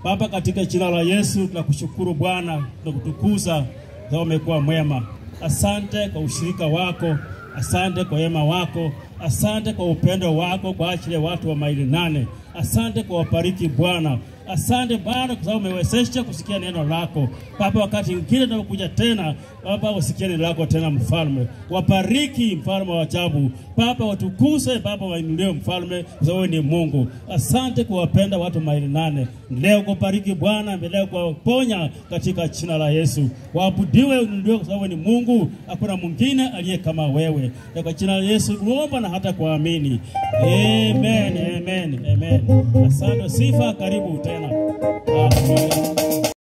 Baba, katika jina la Yesu tunakushukuru Bwana, tunakutukuza kwa umekuwa mwema. Asante kwa ushirika wako, asante kwa wema wako, asante kwa upendo wako kwa ajili ya watu wa maili 8. Asante kwa wabariki Bwana. Asante Bwana kwa sababu umewezesha kusikia neno lako. Baba, wakati mwingine tunakuja tena, Baba usikie neno lako tena mfalme. Wabariki mfalme wa ajabu. Baba watukuse, Baba wainuliwe mfalme, kwa sababu ni Mungu. Asante kwa wapenda watu maili 8. Leo kubariki Bwana, leo kuwaponya katika jina la Yesu. Waabudiwe, uinuliwe kwa sababu ni Mungu, hakuna mwingine aliye kama wewe. Na kwa jina la Yesu tuomba na hata kuamini. Amen, amen, amen. Asante, sifa, karibu tena. Hallelujah.